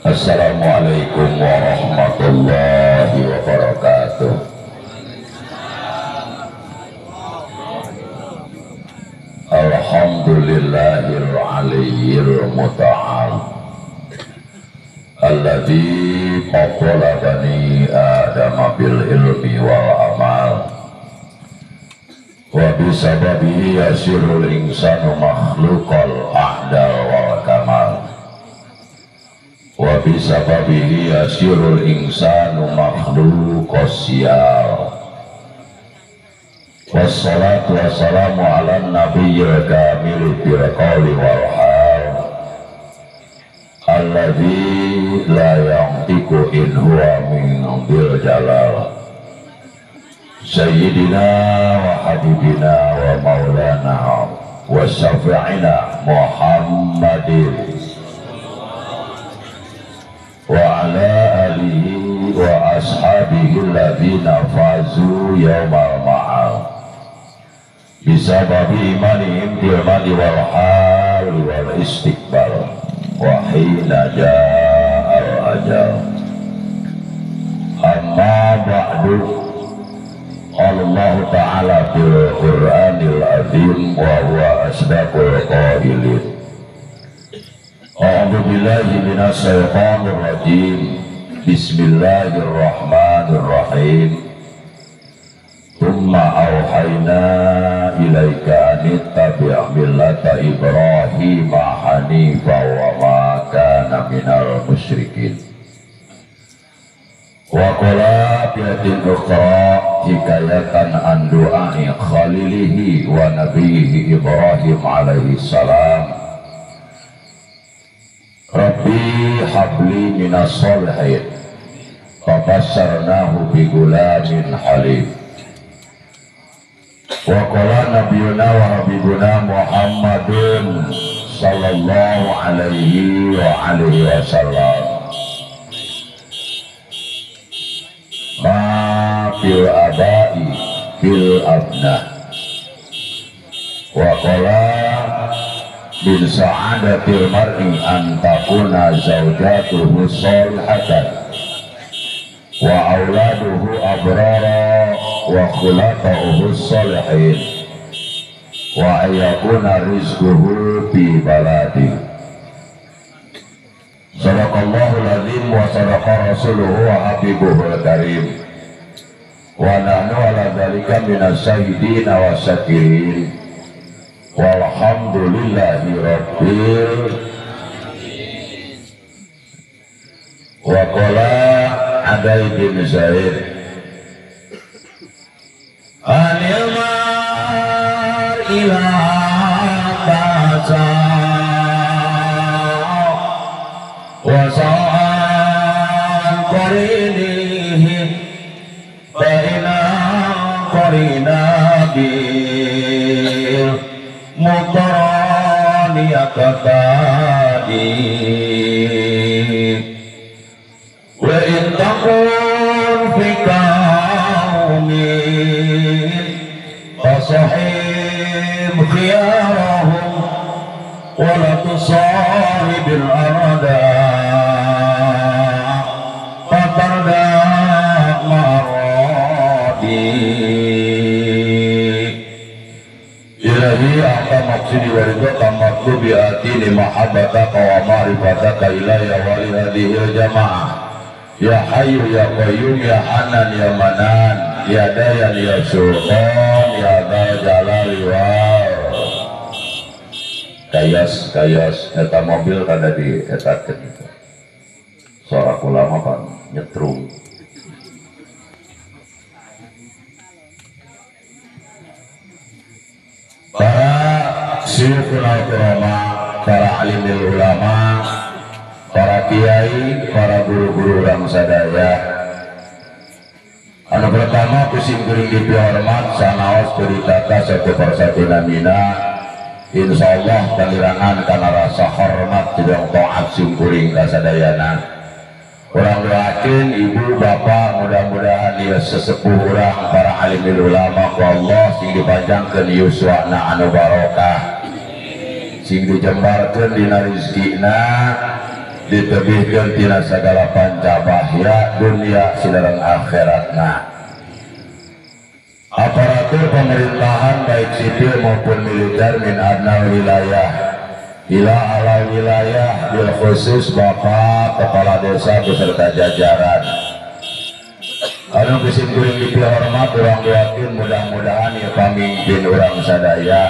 Assalamualaikum warahmatullahi wabarakatuh. Alhamdulillahil aliyyil muta'al alladzi faddala bani adama bil ilmi wal amal wa bisababihi yasirul insanu makhluqal a'dal wal kamal wa bisababihi yasirul insanu makhluqas siyal. Wassalatu wassalamu ala nabiyyil kamil fil qawli wal hal alladzi la yantiqu in huwa min bil jalal sayyidina wa habibina wa maulana wa syafi'ina Muhammadin wa ala alihi wa ashabihi alladhina fazu yawmal ma'al bisababi imanihim bil madi wal hal wal istiqbal wa hina ja'al ajal. Amma ba'du. Allah ta'ala fil Qur'anil azim wa huwa asdaqul qailin. A'udzu billahi minasyaitonir rajim. Bismillahirrahmanirrahim. Tsumma auhayna ilaika an ittabi' millata Ibrahima hanifa wa ma kana minal musyrikin. Wa qala bi'atin ukhra hikayatan an du'a'i khalilihi wa nabiyhi Ibrahim alaihi salam. Rabbi habli minas solihin fabasyarnahu bi gulamin halim. Wa qala nabiyuna wa habibuna Muhammadun sallallahu alaihi wa alihi wasallam. Ma fil abai fil abna. Wa qala bin sa'adatil mar'i an takuna zawjatuhu salihatan wa auladuhu abrara wa khulafa'uhu salihin wa ayyakuna rizquhu fi baladi. Sadaqallahul azim wa sadaqa rasuluhu wa habibuhul karim wa nahnu ala dzalika minasy syahidin wa syakirin. Walhamdulillahi rabbil alamin. Wa qala Adai bin Zaid anil mar'i la ta'sa wa sa'an qarinihi baina qarina bil muqarani akatadi wa in taqun fi qaumin fasahib khiyarahum wa la tusahibil arda fatarda maradi. Ilahi anta maqsidi wa ridha matlubi atini mahabbataka wa ma'rifataka ilaya wa li hadhil jamaah. Ya Hayyu ya Qayyum ya Hanan ya Manan ya Dayan ya Sultan ya Dzal Jalali wal Kayas kayas eta mobil kada di etakeun itu. Suara ulama pan nyetrum. Para syukhul ulama, para alimil ulama, para kiai, para guru-guru urang sadaya. Anu pertama kusim kuring dipihormat sanaos ditata satu persatu namina. Insyaallah kalirangan kana rasa hormat jeung taat sim kuring ka sadayana. Urang doakeun ibu bapak mudah-mudahan ieu sesepuh urang para alimil ulama ku Allah sing dipanjangkeun yuswana anu barokah, sing dijembarkeun dina rezekina, Ditebihkeun tina sagala panca bahya dunia silaran akhiratna. Aparatur pemerintahan baik sipil maupun militer min adna wilayah ila ala wilayah bil khusus Bapak Kepala Desa beserta jajaran. Anu kusim kuring dipihormat urang doakeun mudah-mudahan ieu pamimpin urang sadaya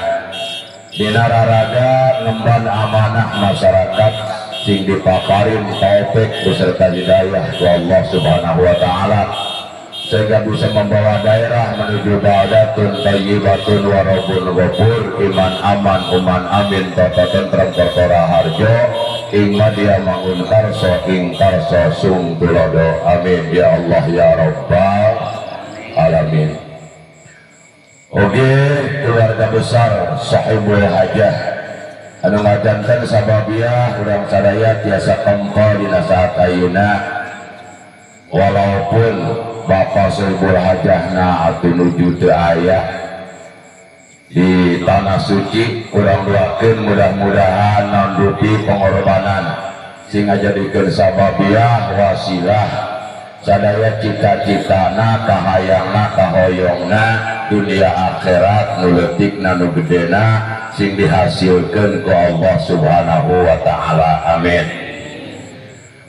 dina raraga ngemban amanah masyarakat sing dipaparin taufik beserta hidayah ku Allah Subhanahu wa taala sehingga bisa membawa daerah menuju baldatun thayyibatun wa rabbun ghafur iman aman uman amin tata tentrem kertora harjo ing madya mangun karso ing karso sung tulodo amin ya Allah ya rabbal alamin. Oke, keluarga besar sahibul hajah anu ngajanten sababiah urang sadaya tiasa kempal dina saat ayeuna walaupun Bapak Sohibul Hajahna atuh nuju teu aya di tanah suci urang doakeun mudah-mudahan nandupi pengorbanan sing ngajadikeun sababiah wasilah sadaya cita-citana kahayangna kahoyongna dunia akhirat nu leutikna nu gedena sing dihasilkeun ku Allah Subhanahu wa taala amin.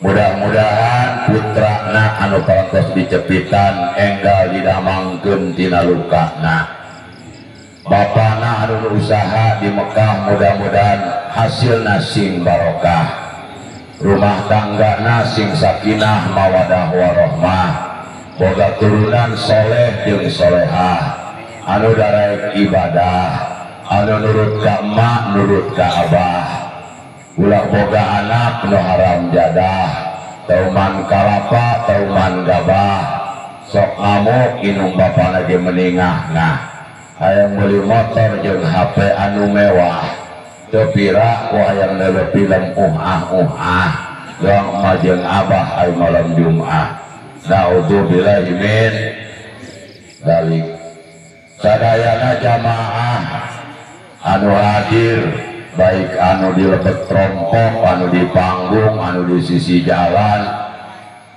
Mudah-mudahan putrana anu parantos dicepitan enggal didamangkeun tina lukana. Bapana anu usaha di Mekah mudah-mudahan hasilna sing barokah. Rumah tanggana sing sakinah mawadah warahmah. Boga turunan soleh jeung solehah. Anu daraek ibadah, anu nurut ka emak, nurut ka abah. Ulah boga anak nu haram jadah, tauman kalapa, tauman gabah, sok ngamuk inung bapana ge meningah nah. Hayang meuli motor jeung HP anu mewah, teu pira ku hayang neuleuh film ah doang emak jeung abah ai malam Jumat. Naudzubillahi min dzalik. Sadayana jamaah anu hadir baik anu di lebet trompok, anu di panggung, anu di sisi jalan,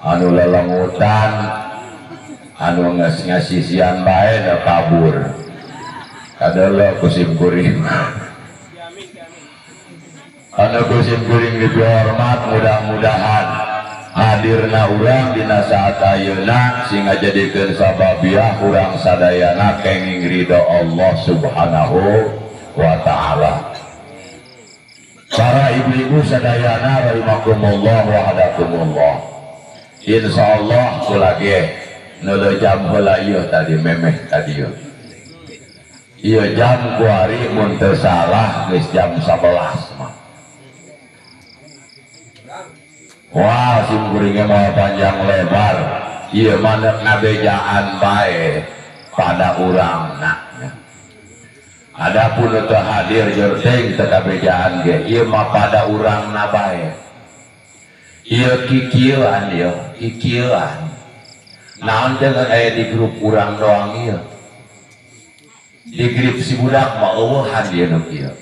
anu lelengutan, anu ngasisian bae da kabur. Kadeuleu ku sim kuring. Anu ku sim kuring dipihormat mudah-mudahan hadirna urang dina saat ayeuna sing ngajadikeun sababiah urang sadayana kenging ridho Allah Subhanahu wa taala. Para ibu-ibu sadayana rahimakumullah wa hadakumullah. Insyaallah kula ge neuleuh jam heula ieu tadi memeh tadi ieu. Ieu jam kuari mun teu salah geus jam 11 mah. Wah, sim kuring moal panjang lebar. Ieu mah neuk ngabejaan bae pada urangna. Adapun teu hadir jeung teu kabejaan ge ieu mah pada urangna bae. Ieu kikieuan ieu, kikieuan. Naon teh aya di grup urang doang ieu. Di grup si budak mah eueuhan ieu nu kieu.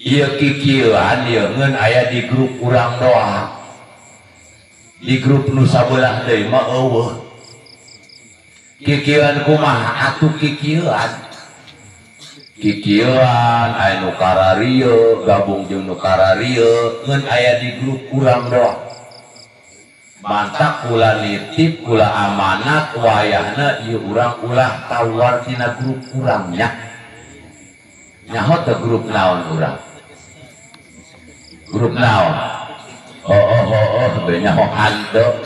Ieu kikieuan ieu ngeun aya di grup urang doang. Di grup nu sabelah deui mah eueuh. Kikieuan kumaha atuh kikieuan. Kikieuan aya nu kararieu gabung jeung nu kararieu ngeun aya di grup urang doang. Mantak kula nitip kula amanat wayahna ieu urang ulah tawar tina grup urang nya. Nyaho teu grup naon urang? Grup naon? Oh teu nyaho hanteu.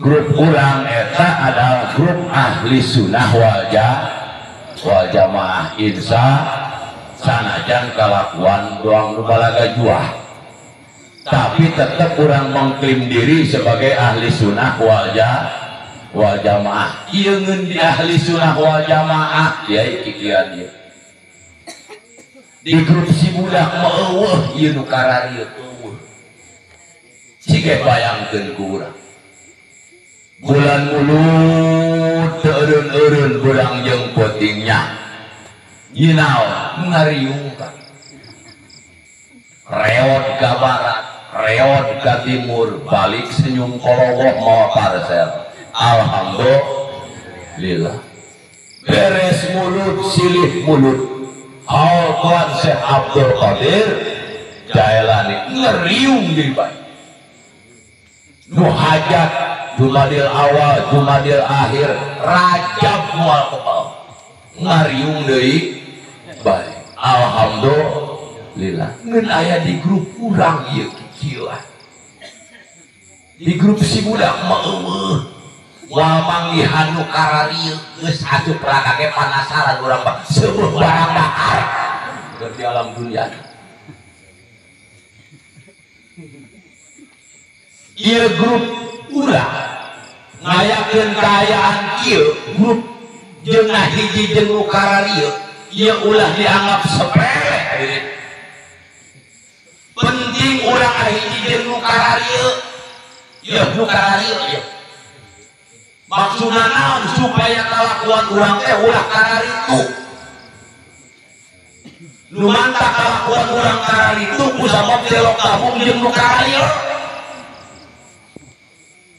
Grup urang eta adalah grup ahli sunnah wal jamaah insya sanajan kalakuan doang nu balaga juah, tapi tetap kurang mengklaim diri sebagai ahli sunnah wal jamaah. Ieu ngeun di ahli sunnah wal jamaah kiai kikian ieu di grup si budak mah eueuh ieu nu kararieu eueuh. Cige bayangkeun ku urang bulan mulut teu eureun-eureun beurang jeung peutingnya ieu naon ngariung ka Reod ka barat, reod ka timur, balik senyum kolowoh mawa parcel. Alhamdulillah. Beres mulut silih mulut. Haul Syekh Abdul Qadir Jailani ngeriung deui bae. Nu hajat Jumadil awal, Jumadil akhir, Rajab moal kebal. Ngariung deui bae. Alhamdulillah. Ngeun aya di grup urang ieu kieu. Di grup si budak mah eueuh. Moal manggihan nu kararieu geus asup rada ge panasaran urang mah seueuh barang dahar keur di alam dunia. Ieu grup urang ngayakeun kaayaan kieu grup jeung ngahiji jeung nu kararieu ieu ulah dianggap sepele. Penting urang ngahiji jeung nu kararieu ieu nu kararieu ieu. Maksudna naon supaya kalakuan urang teh ulah kararitu. Nu mantap kalakuan urang kararitu ku sabab delok gabung jeung nu kararieu.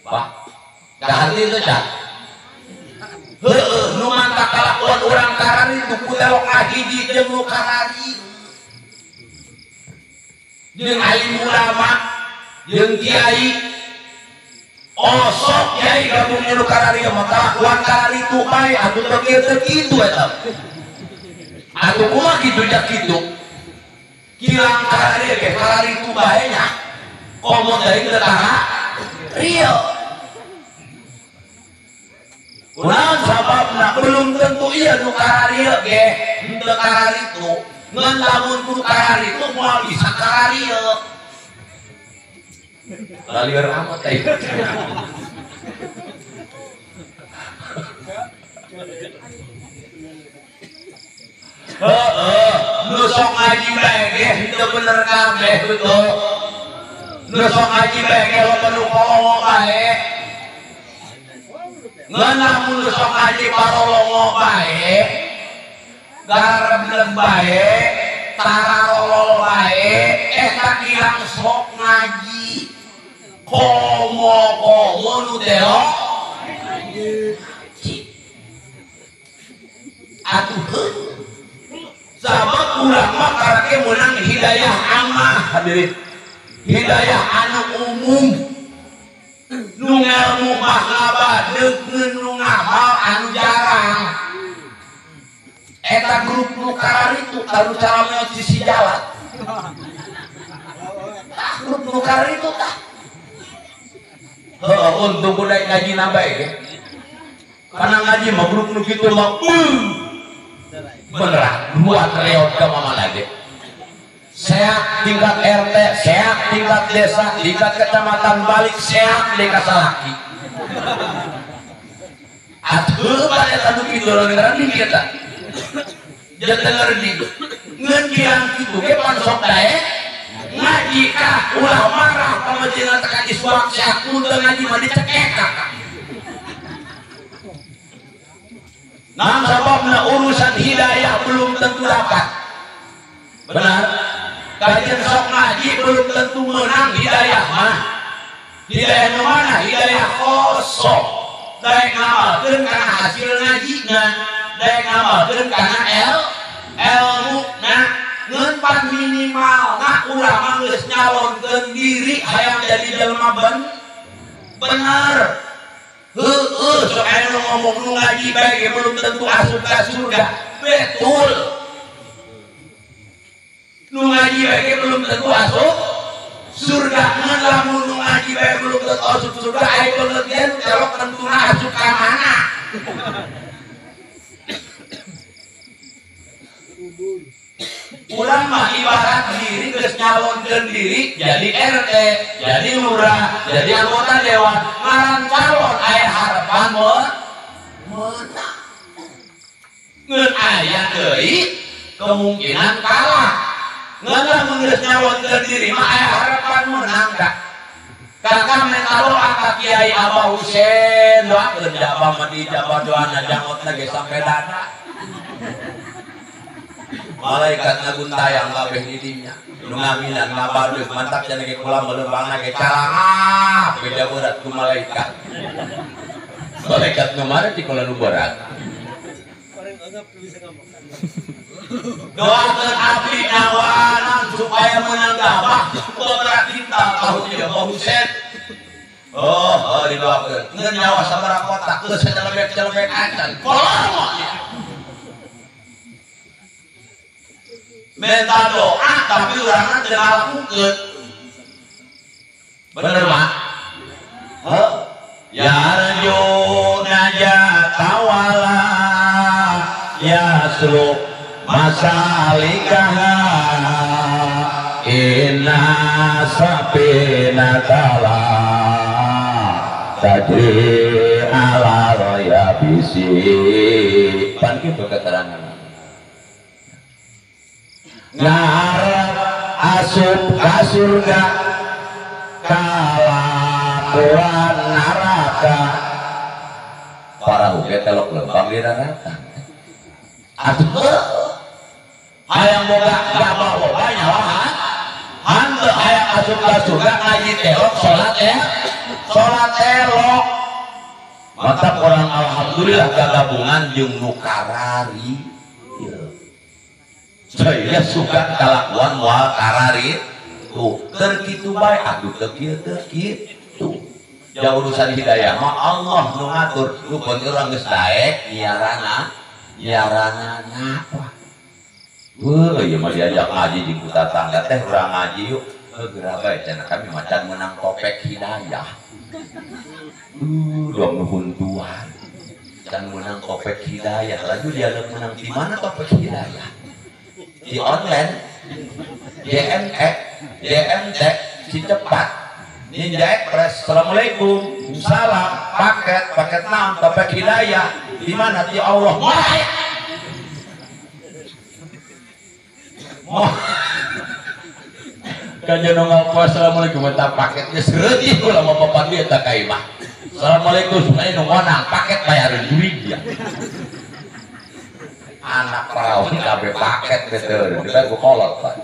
Wah, kaharti teh can. Heueuh, nu mantap kalakuan urang kararitu ku delok ngahiji jeung nu kararieu. Jeung alim ulama, jeung kiai. Osok kiai gabung nu kararieu mah kalakuan kararitu bae atuh teu kieu teu kitu eta. Atuh kumaha kitu ja kitu. Kilang kararieu ge kararitu bae nya. Komo deui teu kararieu. Kunaon sababna belum tentu ieu nu kararieu ge henteu kararitu. Ngan lamun kudu kararitu moal bisa kararieu. Lalieur amat teh. Heeh, nu sok ngaji bae ge henteu bener kabeh betul. Nu sok ngaji bae ge loba nu kolongo bae. Ngan lamun nu sok ngaji parolongo bae, garebleng bae, tararolol bae, eta kirang sok ngaji. Komo-komo nu delok ngaji. Atuh heuh. Sabab urang mah karake meunang hidayah amah hadirin. Hidayah anu umum. Nu ngelmu mah ngabadeuk nu ngamal anu jarang. Eta grup nu kararitu taru cara meot sisi jalan. Tah grup nu kararitu tah. Heuh, untung ku daek ngaji na bae ge. Karena ngaji mah grup nu kitu mah beneran dua reot ka mana ge. Seak tingkat RT, seak tingkat desa, tingkat kecamatan balik seak deui ka salaki. Atuh bae eta nu kitu ngeran di kita. Jeung teu ngerti. Ngeun kiang kitu ge pan sok daek ngaji kah ulah marah pamajina tekan disuak seak mun teu ngaji mah dicekek ka. Nah, sababna urusan hidayah belum tentu dapat. Benar? Kajian sok ngaji belum tentu menang hidayah mah. Hidayah nu mana? Hidayah kosong. Daek ngamalkeun kana hasil ngajina, daek ngamalkeun kana ilmuna. Ngeun pan minimal na urang mah geus nyalonkeun diri hayang jadi jelema bener. Heueuh, sok aya nu ngomong nu ngaji bae ge belum tentu asup ka surga. Betul. Nu ngaji bae ge belum tentu asup surga. Ngan lamun nu ngaji bae belum tentu asup surga, aya pengertian telok tentuna asup ka mana. Urang mah ibarat diri geus nyalonkeun diri jadi RT, jadi lurah, jadi anggota dewan, ngaran calon aya harapan menang. Ngeun aya deui kemungkinan kalah. Ngeun lamun geus nyalonkeun diri mah aya harapan menang ka. Kakak minta doa ka Kiai Abah Husein, doakeun jabah mah dijabah doana jangotna ge sampe dada. Malaikat ngaguntayang kabeh di dinya. Nu ngaminan ngabadeuk mantap cenah ge kula melembangna ge calangap beda berat ku malaikat. Malaikat nu mana di kula nu berat. Doakeun abdi nyawanan supaya menang gabah berat kita tahun ieu Pak Husen. Oh, didoakeun. Ngeun nyawa sabaraha kotak geus sacelebek-celebek acan. Kolor. Minta doa tapi orangnya teu ngalakukeun. Bener Pak? Heuh. Ya arju najata wala yaslu masalikaha inna sapinatala tajri ala yabisi. Pan kitu keterangan. Ngarep asup ka surga kalakuan neraka parahu ge telok lempang di neraka. Atuh hayang boga gabah loba nyawa hanteu hayang asup ka surga ngaji telok salat ya salat telok. Mantap orang alhamdulillah gabungan jeung nu karari. Saya suka kalakuan moal karari tuh keur kitu bae atuh teu kieu teu kitu. Ja urusan hidayah mah Allah nu ngatur, nu penting urang geus daek nyiarana nyiaranana. Weuh ieu mah diajak ngaji jeung ku tatangga teh urang ngaji yuk. Heuh geura bae cenah kami macan meunang topek hidayah. Dong nuhun tuan. Can meunang topek hidayah, laju dia meunang di mana topek hidayah? Di online, JNE, JNT, si cepat, Ninja Express, assalamualaikum, salam, paket, paket naon, topek hidayah, di mana di Allah? Moh, kanjeng nongol assalamualaikum, minta paketnya sereutih ulah mau papan dia tak kaimah. Assalamualaikum, sebenarnya nongonang paket bayarin duit dia. Anak perawan kabeh paket betul, dibayar ku kolot Pak.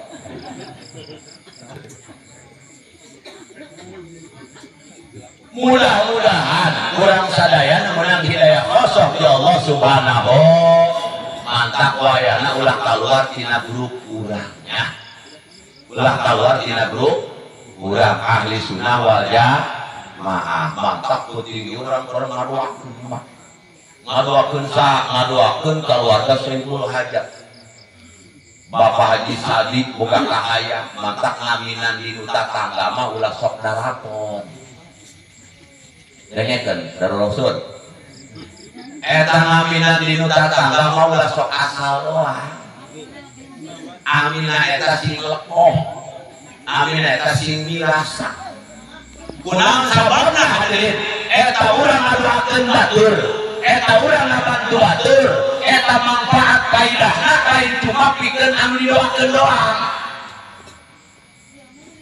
Mudah-mudahan kurang sadayana menang hidayah kosong ya Allah subhanahu. Mantap wayana ulah keluar tina grup urang ya. Ulah keluar tina grup urang ahli sunnah wal jamaah. Mantap ku tinggi urang-urang ngadoakeun mah. Ngadoakeun sa, ngadoakeun keluarga Sohibul Hajat. Bapak Haji Sadi boga kahayang, mantak ngaminan di nu tatangga mah ulah sok daraton. Dengekeun Darul Rasul. Eta ngaminan di nu tatangga mah ulah sok asal doang. Amina eta sing lekoh. Amina eta sing mirasa. Kunaon sababna hadirin? Eta urang ngadoakeun batur. Eta urang ngabantu batur, eta manfaat faedahna lain cuma pikeun anu didoakeun doang.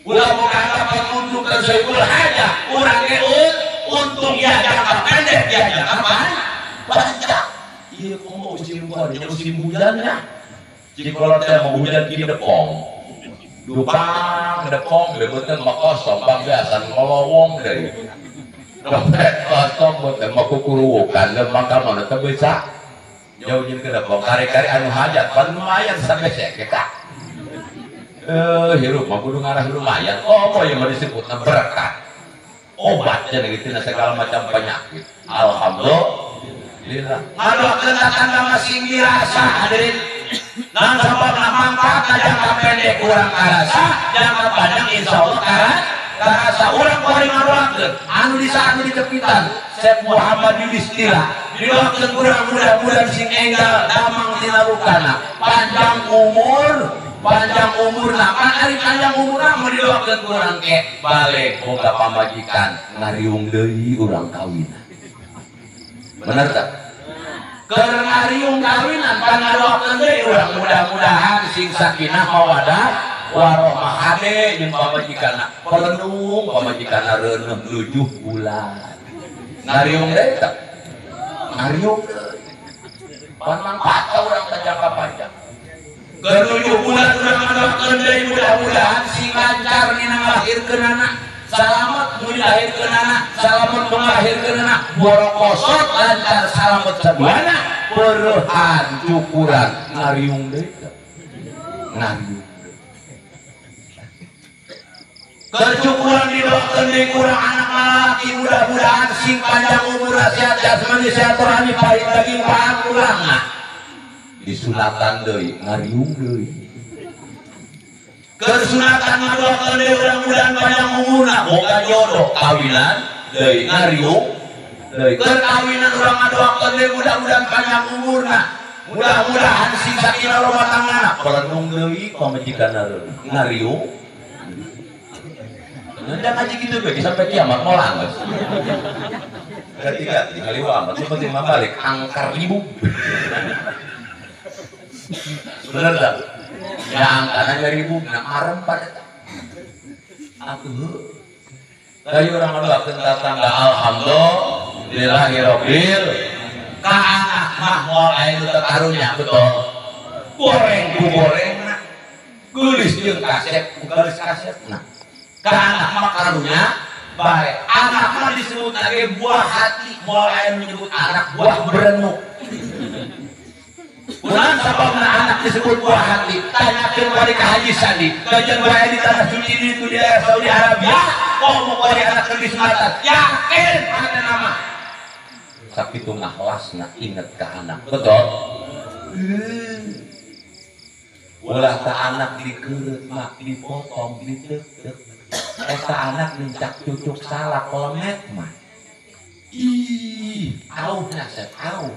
Ulah boga harapan untung ka Sohibul Hajat, urang ge untung ya jangka pendek ya jangka panjang. Ieu komo musim musim hujan ya. Jika teh mau hujan di Depong. Dupang Depong beuteung mah kosong bang biasa ngolowong deui. Dompet kosong beuteung mah kukuruwukan lemang ka mana teu bisa. Jauh jeung ke Depong kari-kari anu hajat pan lumayan sabesek ge ka. Hirup mah kudu ngarah lumayan. Oh, apa yang disebutna berkat. Obat cenah gitu na segala macam penyakit. Alhamdulillah. Ngadoakeun tatangga mah sing dirasa hadirin. Nah sababna manfaat jangka pendek urang karasa, jangka panjang insyaallah karasa urang kuari ngadoakeun. Anu di saat anu ditepitan Syekh Muhammad Yudhistira didoakeun urang mudah-mudahan sing enggal damang tina lukana, panjang umur, panjang umurna, pan ari panjang umurna mun didoakeun urang ke balik boga pamajikan ngariung deui urang kawinan. Bener tak? Keur ngariung kawinan pan ngadoakeun deui urang mudah-mudahan sing sakinah mawadah warohmah hade jeung pamajikanna. Pelendung pamajikanna reuneuh 7 bulan. Ngariung deui tak? Ngariung deui. Pan manfaat ka urang teh jangka panjang. Ketujuh bulan urang ngadoakeun deui mudah-mudahan sing lancar dina ngalahirkeun anak. Salamet nu dilahirkeun anak, salamet nu ngalahirkeun anak, borokosot lancar salamet sabuana, peureuhan cukuran ngariung deui. Ngariung. Kecukuran didoakeun deui kurang anak lalaki mudah-mudahan sing panjang umur sehat jasmani sehat rohani pahit daging pahan urangna. Disunatan deui ngariung deui. Kesunatan ngadoakeun deui mudah-mudahan panjang umurna boga jodoh kawinan deui ngariung deui. Kawinan urang ngadoakeun deui mudah-mudahan panjang umurna mudah-mudahan sing sakinah rumah tanggana pelenung deui pamajikanna ngariung. Nggak ngaji gitu gue, sampai kiamat mau langges. Ketiga, tinggal amat, itu penting balik, angkar ribu. Bener tak? Ya angkarnya ribu, nah arem pada tak. Aku, dari orang ngadoakeun tatangga alhamdulillahirabbil ka anak mah moal aya nu teu karunya betul. Goreng ku gorengna, geulis jeung kasep ku geulis kasepna. Ka anak mah karunya bae. Anak mah disebut lagi buah hati, moal aya nu nyebut anak buah berenuk. Kunaon sababna anak disebut buah hati? Tanyakeun balik ka Haji Sandi, kajian bae di tanah suci itu di daerah Saudi Arabia, komo bari anak keur disunatan, yakin ada nama. Sakitu ngahlasna inget ka anak, betul? Ulah ta anak dikeureup mah dipotong diteuk-teuk. Eta anak nincak cucuk salak lemet mah. Ih, au nasep au.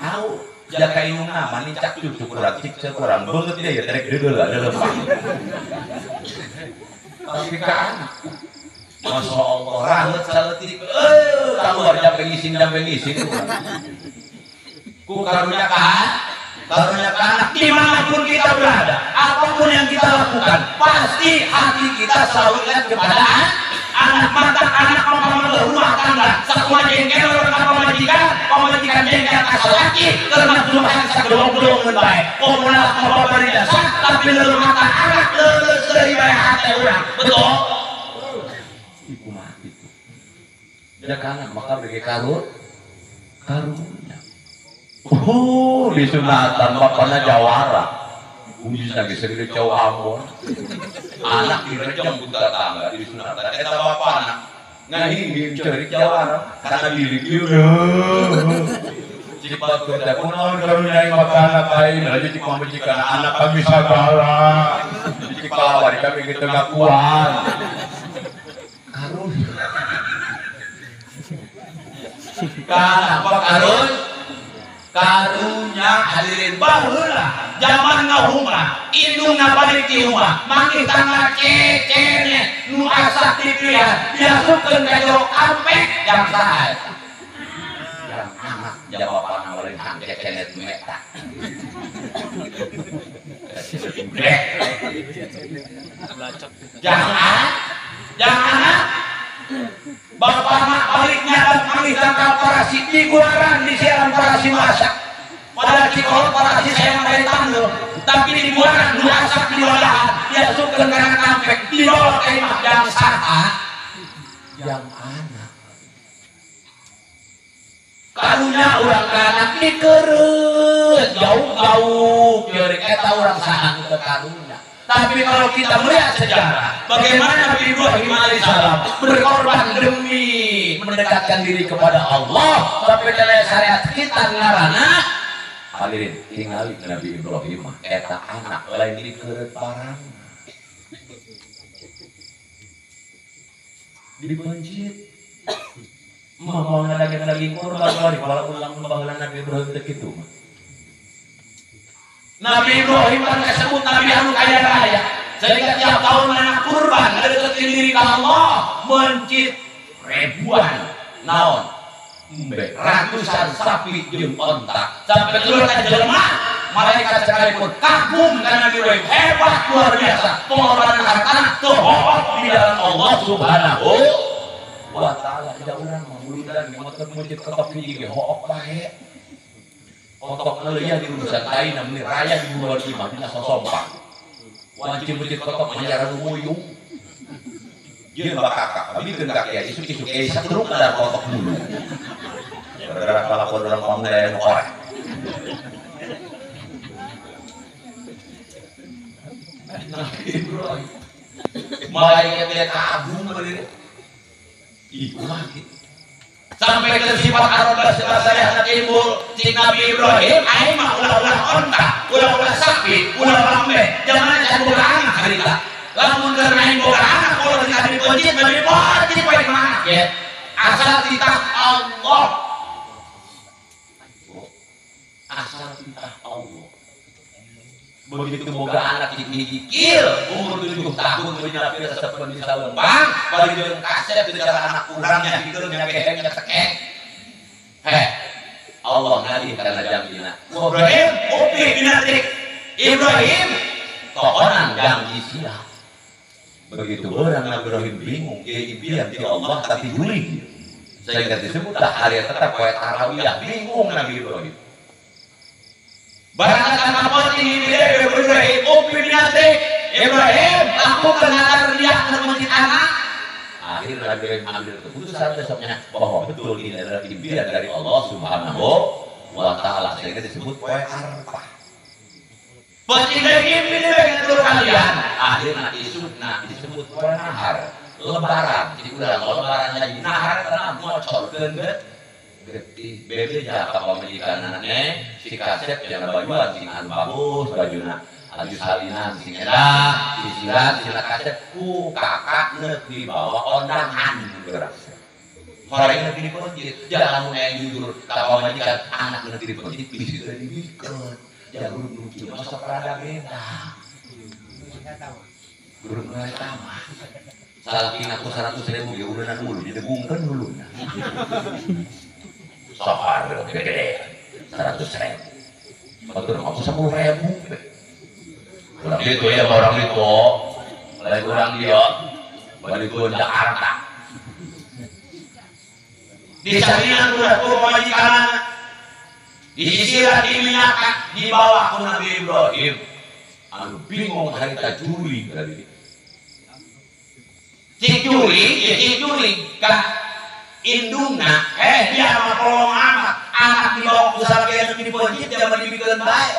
Au jaka indungna mah nincak cucuk urang cik kurang beungeut dia ya terek deudeuh lah leumpang. Tapi ka anak Masya Allah raheut saleutik keluar jampe ngising ku karunya ka karunya ka anak. Dimanapun kita berada, apapun yang kita lakukan, pasti hati kita selalu ingat kepada anak. Mata anak membangun rumah tangga, sakumaha jengkel urang ka pamajikan, pamajikan jengkel ka salaki, karena lumayan sagelong-gelongeun bae. Komo nalak mah babari jasa, tapi leuleum mata anak leuleus deui bae hate urang. Betul? Iku mah kitu. Da anak maka bege karunya. Oh, disunatan bapakna jawara. Uji lagi segede jauh Ambon. Anak direjeng ku tetangga disunatan. Eta bapakna ngahinging ceurik jawara kana bilik ieu. Cik batur teh kunaon karunya maka anak aing aja cik pamajikan anak kami sagala. Cik palawari kami kitu ngakuan. Karunya. Kenapa karun? Karunya hadirin baheula zaman ngahumah indungna balik ti rumah mangih tangga cecene nu asak dipilihan diasupkeun ka jero kampek jang saha eta jang anak jawabanna lain hang cecenet nu eta jang jang anak bapak mak balik nyadap mangih tangkal parasi di guaran di siaran parasi masak pada cikol parasi saya dari tanggal tapi di guaran nu asak di wadahan diasupkeun kana kampek dibawa ka imah jang saha jang anak karunya urang ka anak dikeureup jauh-jauh ceurik eta urang saha nu teu karunya. Tapi kalau kita melihat sejarah, bagaimana Nabi Ibrahim alaihissalam berkorban demi mendekatkan diri kepada Allah, sampai kena syariat kita ngarana hadirin tingali Nabi Ibrahim eta anak lain dikeureup parang dipencit mah mau ngadaging kurban bari walaupun lamun baheula Nabi Ibrahim teu kitu mah. Nabi Ibrahim kan disebut Nabi anu kaya raya sehingga tiap tahun anak kurban ngedeketin diri ka Allah mencit ribuan naon embe ratusan sapi jeung onta sampai keluar ka jelema malaikat sekalipun kagum karena Nabi Ibrahim hebat luar biasa pengorbanan hartana teu hook di dalam Allah Subhanahu wa taala. Da urang mah muludan motor mencit ketok hiji ge hook bae. Kotok ngeliah di urusan tai namanya raya di luar di Madinah sosompak. Wanci mencit kotok manyaran muyung. Dia mbak kakak, tapi kan kakek isuk-isuk setruk ada kotok dulu. Gara-gara kalakuan orang pamuda yang korek. Malaikat dia kagum berdiri. Ih, kumaha gitu. Sampai ke sifat arobah saya anak ibu cik Nabi Ibrahim aing mah ulah-ulah onta, ulah-ulah sapi, ulah-ulah embe. Jangan can boga anak harita. Lamun keur aing boga anak ulah titah dipencit, bari dipencit poe mah ya. Asal titah Allah. Asal titah Allah. Begitu boga anak cik hiji umur 7 tahun punya sepen di salembang bari jeung kasep teu cara anak urangnya hidung nya keheng nya tekek. Heh, Allah ngalih kana janjina. Ibrahim upi binatik. Ibrahim tohonan janji sia. Begitu orang Nabi Ibrahim bingung, dia impian ti Allah tapi jurig. Sehingga disebut hari tetap poe tarawih bingung Nabi Ibrahim. Barang apa tinggi Ibrahim, upi binatik. Ibrahim, lakukan agar dia mencit anak. Akhirnya Nabi Ibrahim ambil keputusan besoknya bahwa betul ini adalah impian dari Allah Subhanahu wa Ta'ala, sehingga disebut poe Arafah. Penting impi dulu kalian. Akhirnya isukna disebut poe Nahar, Lebaran. Jadi udah lebaran lagi nahar karena mocor gendut. Getih bebe jaka pamajikan anaknya si kasep jangan bajuan sing anu bagus bajuna aju salinan sing edah sisiran sila kasep ku kakak neuk dibawa ondangan gerak horeng neuk dipencit jangan mun aya jujur ka pamajikan anak neuk dipencit bisi teu dibikeun jagur nu kieu mah sok rada beda guru nu eta mah salaki ngaku 100.000 ge urunan hulu didegungkeun huluna. Sohar gede 100.000. Batur aku 10.000. Orang itu ya orang itu, lain orang dia, balik ke Jakarta. Di sarian udah ku pamajikan, di sisiran di minyak di bawah ku Nabi Ibrahim. Anu bingung harita juri tadi. Cik juri, ya cik juri, kak. Indungna, dia mah kolong amat, anak dibawa ku salaki anu dipencit dia mah dibikeun bae.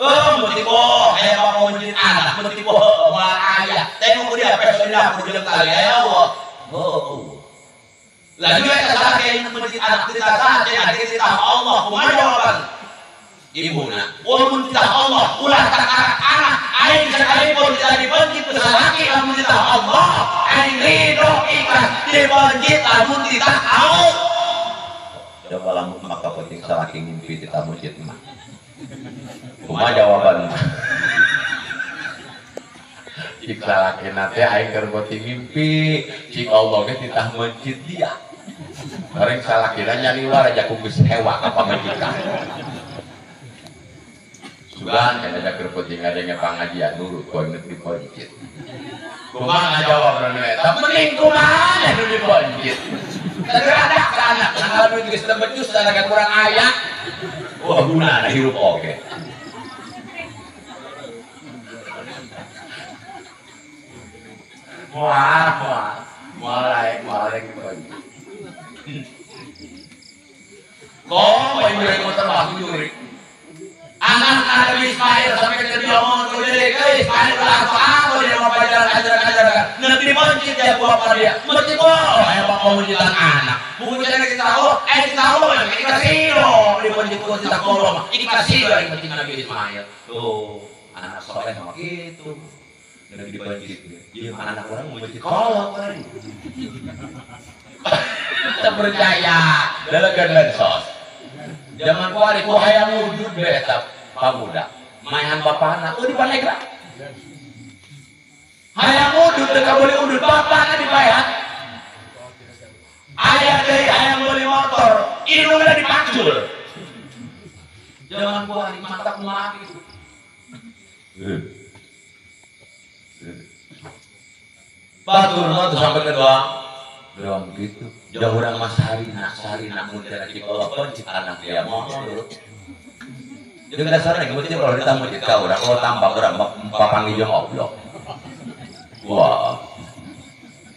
Oh, meuti boh, aya bapak mencit anak, meuti boh moal aya. Tengok dia peso di dapur jeung tali aya Allah. Oh. Laju eta salaki anu mencit anak teu saha cenah titah Allah, kumaha jawaban? Ibuna, mun titah Allah, ulah takarak anak, aing sakalipun teu dipencit ku salaki lamun titah Allah, aing ridho ikhlas dipencit lamun titah Allah. Coba lamun maka penting salaki ngimpi titah mencit mah. Kumaha jawaban? Cik salakina teh aing keur beuti ngimpi, cik Allah ge titah mencit dia. Bareng salakina nyaniwar aja ku geus hewa ka pamajikan. Sugan kan ada keur penting ngadenge pangajian nurut koe neuk dipencit. Kumaha ngajawab nu eta? Mending kumaha nu dipencit. Terada ka anak, nanggal duit geus teu becus da kurang aya. Wah guna hirup oge. Wah, mulai dipencit. Kok jurig motor mah jurig. Anak Nabi Ismail sampai ke dia ngomong ke dia, Ismail ulah apa dia mau pacaran ajaran-ajaran. Nanti dipencit ya buah pada dia. Mesti boh, ayo bapak mencitan anak. Buku cara kita tahu, kita tahu, kita siro dipencit ku kita kolom. Kita siro yang mencit Nabi Ismail. Tuh, anak soleh mah gitu. Nabi dipencit. Dia anak orang mau mencit kolom kali. Kita percaya delegan lensos. Zaman kuari ku hayang wujud be eta pamuda. Maehan bapana euy dipanegra. Hayang wujud teu kabeuli udud bapana dipaehan. Aya deui hayang meuli motor, indungna dipacul. Zaman kuari mantap kumaha kitu. Batur mah tuh sampai ke doang. Doang gitu. Jauh orang mas sarina, sarina mun teh cik Allah pencit anak dia mau nurut. Jeung dasarna ge penting kalau ditamu ka urang kalau tambah urang papanggih jeung Allah. Wah.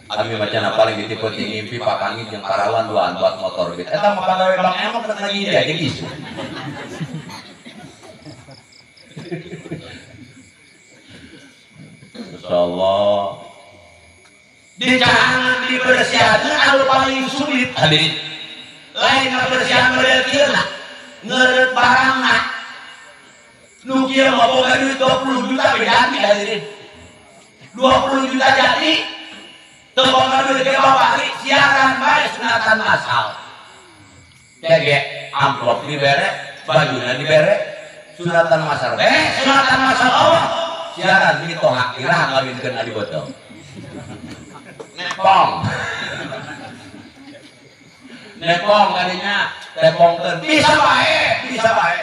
Abi macana paling ditipu ngimpi papanggih jeung parawan duaan buat motor gitu. Eta mah pagawe Bang Emok rek lagi dia jeung isu. Insyaallah. Dicangan dibersihan anu paling sulit hadirin. Lain ngabersihan model kieu lah. Ngeureut barangna. Nu kieu mah boga duit 20 juta jadi hadirin. 20 juta jadi. Teu boga duit ge bapak siaran bae sunatan masal. Ge amplop dibere, bajuna dibere, sunatan masal. Sunatan masal Allah. Siaran mitoha irah ngawinkeun adi botol. Nepong. Nepong kadinya, tepongkeun. Bisa bae, bisa bae.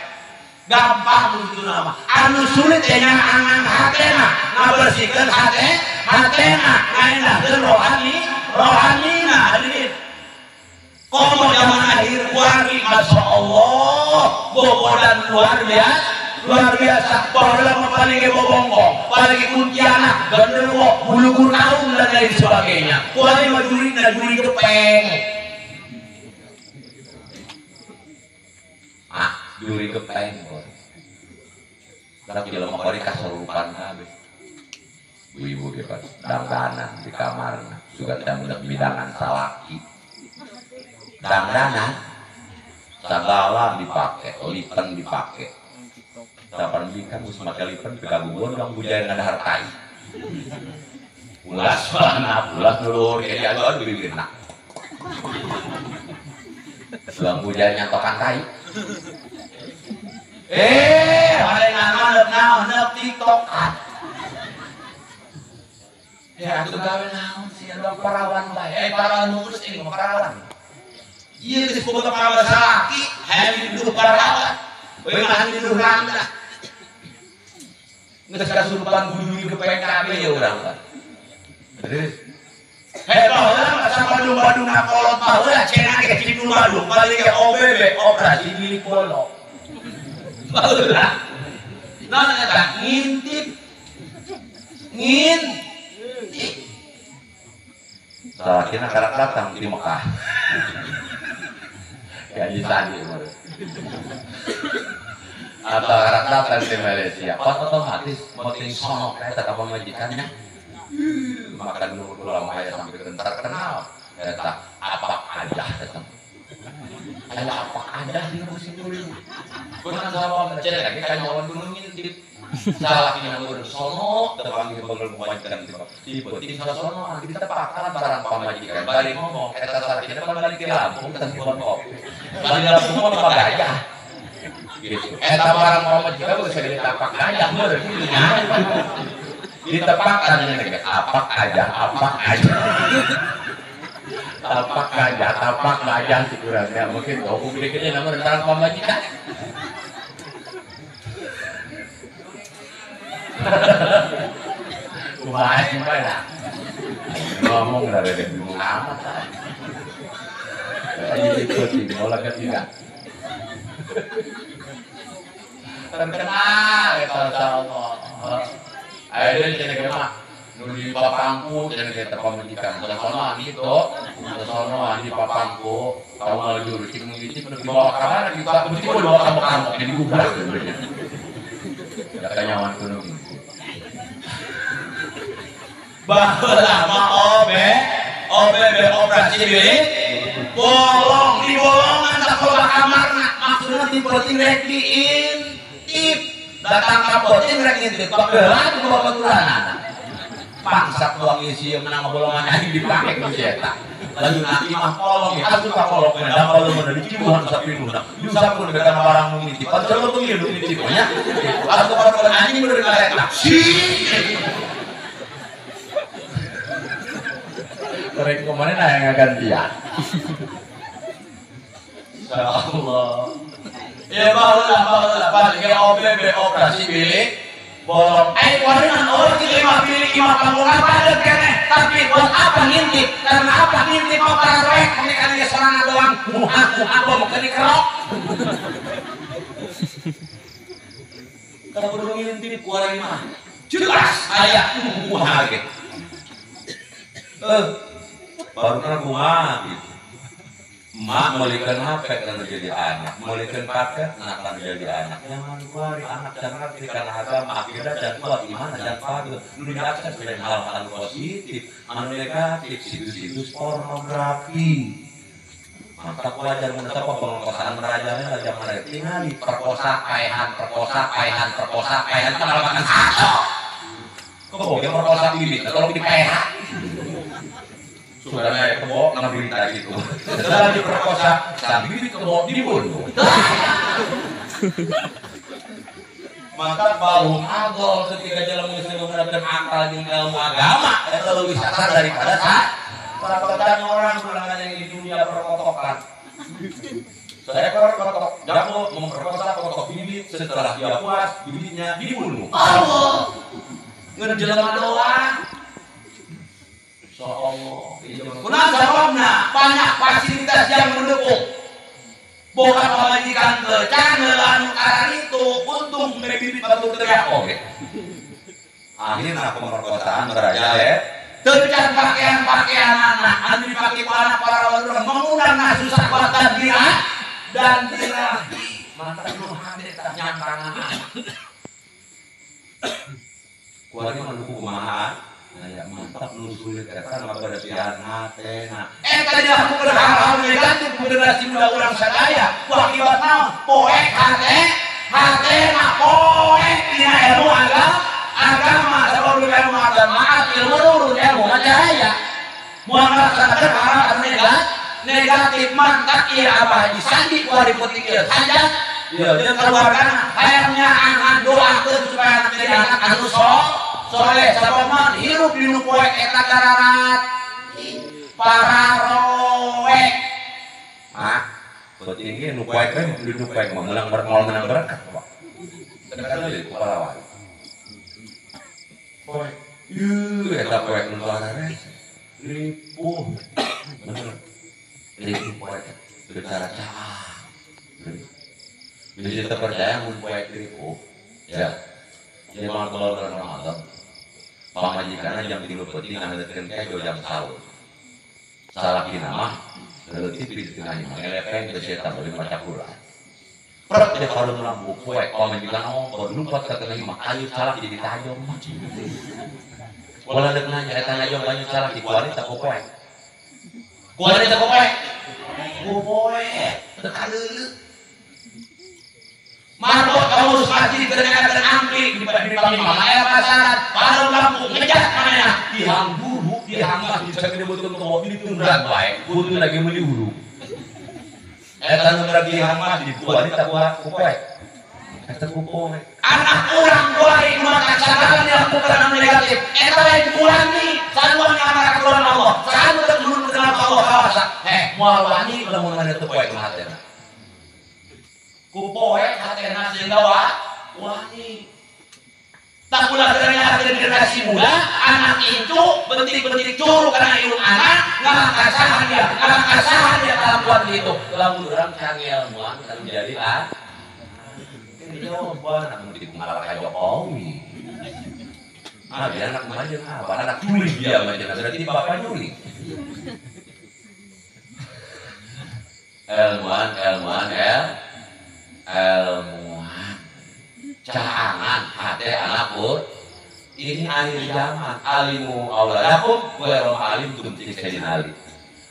Gampang begitu nama. Anu sulit nya angan hatena, ngabersihkeun hate, hatena, ngaendahkeun rohani, rohanina hadirin. Komo zaman akhir kuari Masya Allah, bobodan luar biasa. Luar biasa, baheula mah paling ge bobongkong, paling ge kuntianak, genderuwo, bulugur kaum dan lain sebagainya. Kuari mah jurina juri gepeng. Ah, juri gepeng kok. Tapi jelema kuari kasurupan kabeh. Ibu-ibu ge pas dangdanan di kamarna, sugan teh budak bidangan salaki. Dangdanan sagala dipake, lipen dipake. Kapan bika geus make lipen teu kagugon dong bujaya ngadahar tai. Ulas mana, ulas dulur ke diaduan bibirna. Bang bujaya nyatokan tai. Harengan mah neuk naon neuk TikTokan. Ya atuh gawe naon sih anu parawan bae. Parawan nu geus ini mah parawan. Ieu geus boga parawan salaki, hayang dituduh parawan. We mah dituduh randa. Geus kasurupan guduri ke PKB ya urang kan. Terus baheula mah sabadung-badungna kolot baheula cenah ge cik nu Bandung balik ke OBB operasi bilik bolong. Baheula. Naon eta ngintip. Ngintip. Salakina karak datang di Mekah. Kayak tadi atau karak datang di Malaysia, pas otomatis penting sonok eta ka pamajikannya. Makan nu ulama aya sampai terkenal eta apa aja eta. Aya apa aja di musim kuring. Kurang sama mencet lagi kan nyawan gunung ngintip. Salakina urang sono teu panggih beugel pamajikan tipe ting sono ditepakalan barang pamajikan. Bari ngomong eta salakina pan balik ke Lampung teh kebon kopi. Balik Lampung mah gajah. Gitu. Eta barang pamajikan geus ditapak gajah meureun kitu nya. Ditepakan nya apak aja, apak aja. Tapak gajah, tapak gajah kurangnya mungkin hukum dikitnya namun barang pamajikan. Kumaha sih lah. Ngomong lah rada bingung amat. Ayo ikuti bola ketiga. Terkenal eta insyaallah. Ayo cenah ge mah nu di papangku cenah ge teh pamajikan. Sono gitu. Sono di papangku, tahu ngalujur cik ngintip nu dibawa ka mana dibawa dibawa ka kamu jadi gubrak. Ya kanyawan kuno gitu. Baheula mah OBB operasi bilik bolong di bolongan tak loba kamarna maksudna ti penting rek diintip datang ka penting rek ngintip baheula ku babaturanana pangsat doang isi menang bolongan aing dipake ku si eta lalu nanti mah kolong ya asup ka kolong da kalau mun dicibuhan sapinuhna diusapkeun ka barang nu ngintip padahal teu ngilu ngintip nya asup ka anjing bener ngaletak si Mereka kemarin yang gantian. Insyaallah. Ya baheula balik ke OBB operasi bilik bolong. Waringan orang kita imah bilik imah panggungan padet keneh. Tapi buat apa ngintip? Karena apa ngintip mau karek? Ini kan dia sorangan doang. Muha muha bom kena kerok. Teu kudu ngintip ku urang mah. Jelas aya kumaha ge. Baru kana kumaha gitu. Mak meulikeun HP kana jadi anak, meulikeun paket nah kana jadi anak. Jangan kuari anak can ngerti kana agama, akidah can kuat iman can fadil. Nu diakses lain hal-hal positif, anu negatif, situs-situs pornografi. Mantap wajar mun eta pemerkosaan merajalela zaman rek tingali perkosa paehan perkosa paehan perkosa paehan teh malah satu. Kok boga perkosa bibit tolong dipaehan. Sudah naik kebo ngaberita gitu. Setelah diperkosa, sang bibit kebo dibunuh. Maka balum agol ketika jalan muslim menggunakan akal jeung ilmu agama, eta leuwih sasar daripada perkotaan orang ulangan yang di dunia perkotokan. Seekor kotok jago memperkosa kotok bibit, setelah dia puas, bibitnya dibunuh. Allah. Ngeun jelema doang. Allah. Kunaon sababna banyak fasilitas yang mendukung. Boga pamajikan teu cangeul anu kararitu untung mere bibit batur teriak oge. Akhirna pemerkosaan merajalela. Teu can pakaian-pakaian anak anu dipake ku anak para urang mengundang nafsu syahwat dan dan birahi. Mantap nu hade tah nyantangan anak. Kuari mah nu kumaha? Nah, ya mantap nu sulit eta ngabersihan hatena. Eta dilakukeun hal-hal negatif ku generasi muda urang sadaya. Ku akibat naon? Poek hate, hatena poek dina ilmu agama. Sabab ilmu agama, ilmu nurun, ilmu mah cahaya. Moal ngalaksanakeun hal-hal anu negatif mantap ieu Abah Haji Sandi kuari penting ieu hajat. Ieu jeung keluargana hayang nyaangan doakeun supaya anak jadi anak anu soleh sabab mah hirup di nu poek eta gararat pararoek. Ah, penting ge nu poek we di nu poek mah meunang moal meunang berkat Pak. Tekan deui ku pahlawan. Poek. Ieu eta poek nu arares. Ripuh. Bener. Ripuh poek bicara caah. Jadi kita percaya mun poek ripuh. Ya. Jadi malam kalau bulan Ramadan, pamajikanna jam 3 peuting ngadeutkeun kejo jam sahur. Salakina mah leutik di tengah imah ngelepeng ke setan bari maca Quran. Prek dia kalau lampu poek pamajikan ongkor lumpat ka tengah imah kayu salaki jadi tajam mah. Pola deuk nanya eta najong banyu salaki kuari teh ku poek. Kuari teh ku poek. Ku poek teu kaleuleuk. Marbot kamu masjid kedengaran ampli di pagi mama aya pasaran parum lampu ngejat mana tihang buru tihang masjid sagede beuteung towo ditunggang bae kudu lagi meuli hulu eta nu ngarang tihang masjid kuari teh ku poek eta ku poek anak urang kuari nu matak sagala dilakukan anu negatif eta lain kurangi sanuan anak aturan Allah sanu teu nurut kana Allah kawasa moal wani lamun maneh teu poek mah hatena ku poek hatena sehingga wani. Tak pula generasi muda, anak incu, bentik-bentik curu karena ilmu anak, nggak kasahan dia kelakuan itu. Lamun urang can ilmuan kan jadi ah. Ini jawaban anak mudik malah kayak Jokowi. Ah, dia anak mah jeung apa? Anak juli dia mah jeung berarti bapak juli. Ilmuan, ilmuan, ilmuan caangan hati anak pur ini akhir zaman alimu auladakum wa alim tum sayyidina Ali.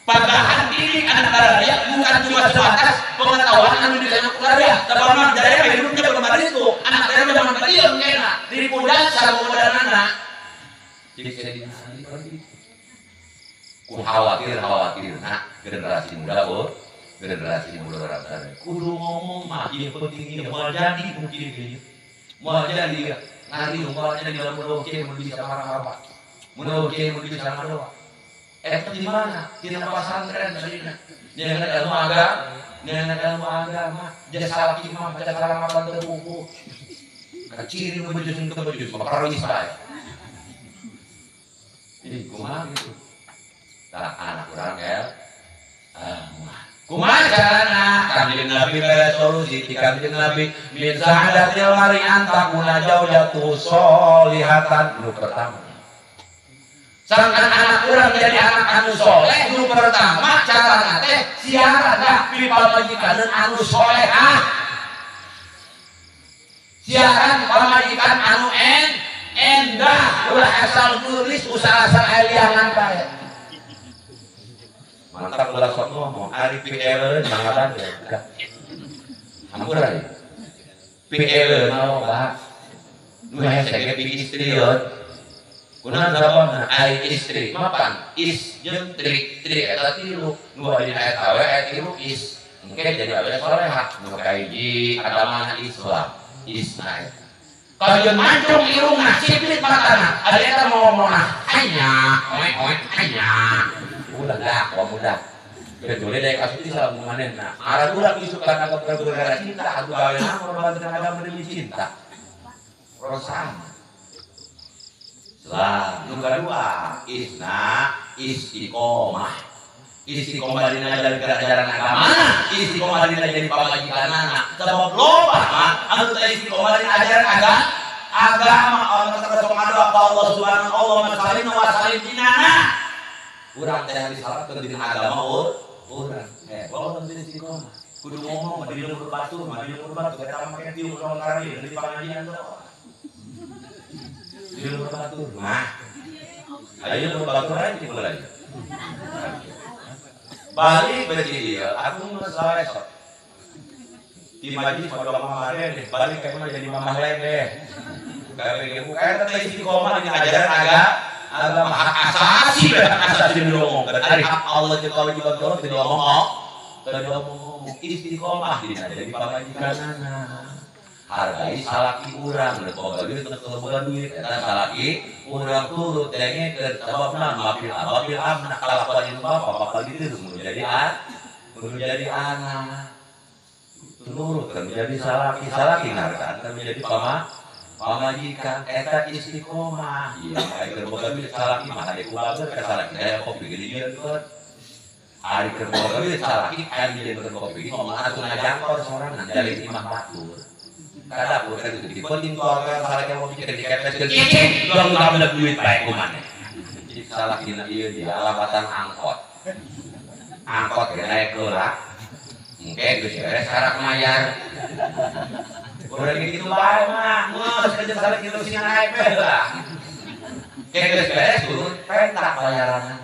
Pagahan didik anak raya bukan cuma sebatas pengetahuan anu ditanya ku raya sabab mah daya hidupnya belum itu anak raya zaman badieu kena diri muda sareng jadi Sayyidina Ali kan gitu. Ku khawatir nah generasi muda pur generasi muda orang sana kudu ngomong mah ieu penting ieu moal jadi mungkin ieu moal jadi ngari moal jadi lamun oke mun bisa marah-marah mun oke mun bisa ngadoa eta di mana tina pasantren sadina nyangan ilmu agama nyangan ilmu agama jasa salaki mah maca salam apa teu buku kaciri nu bejus nu teu bejus mah parois bae ih kumaha gitu tah anak urang el kumaha carana kami Kanjeng Nabi mere solusi ti Kanjeng Nabi min sa'adatil mar'i antakuna zaujatuhu sholihatan. Nu pertama sangkan anak urang jadi anak anu soleh, nu pertama carana teh siaran dah pi pamajikan anu solehah, siaran pamajikan anu endah, ulah asal geulis usaha asal eliangan bae. Mantap ulah sok ngomong ari PL mangadan ya. Hampura ya. PL mah loba. Nu hese ge pi istri yeun. Kunaon sababna ari istri mapan is jeung tri, tri eta tilu. Nu dina eta we aya tilu is. Engke jadi awe soleha nu kahiji agamana Islam. Isna eta. Kajeun mancung irungna sipit matana, ari eta ngomongna hanya oe-oe hanya. Ulah dah, wah mudah. Kecuali dari kasus ini salah manehna. Arah urang isukan agama gara-gara cinta, atuh gawe ngorbankeun agama demi cinta. Rosana. Lah, nu kadua, isna istiqomah. Istiqomah dina ajaran agama, istiqomah dina jadi pamajikanana. Sabab loba mah anu teu istiqomah dina ajaran agama. Allah teh sok ngadoa ka Allah Subhanahu wa taala, salim wa salim dinana. Urang teh disalahkeun dina agama urang. Walau teu istiqomah. Kudu ngomong di lembur batur, di lembur batur eta mah make tiung urang ngaran di pangajian teh. Di lembur batur mah. Ayo lembur batur aja mulai. Balik berarti dia, aku masalah esok. Di majlis pada mama deh, balik kayak jadi mamah lain deh. Kayak kayak teh istiqomah dina ajaran agama hak asasi, hak asasi diomongkeun. Ari hak Allah jeung kewajiban Allah teu diomong, teu diomong. Istiqomah dina jadi pamajikanana. Hargai salaki urang, rek boga duit teu boga duit, eta salaki urang turut dengekeun sababna mafil ababil amna kalakuan indung bapa bakal ditiru mun jadi mun jadi anak. Turut kan menjadi salaki, salaki ngahargaan kan menjadi pamajikan eta istiqomah. Iya, aya keur boga duit salaki mah aya ku bager ka salaki aya kopi ge dijieunkeun. Ari keur boga duit salaki aya dijieunkeun kopi ngomong atuh ngajangkor sorangan jalin imah batur. Kada dapur kan itu dipenting keluarga salaki mau mikir dikepeskeun cicing urang udah duit bae ku maneh. Cik salaki dina ieu dia alabatan angkot. Angkot ge naek heula. Engke geus beres karak mayar. Urang kitu bae mah, geus kerja salaki terus sing naek we heula. Engke geus beres turun pentak bayaranna.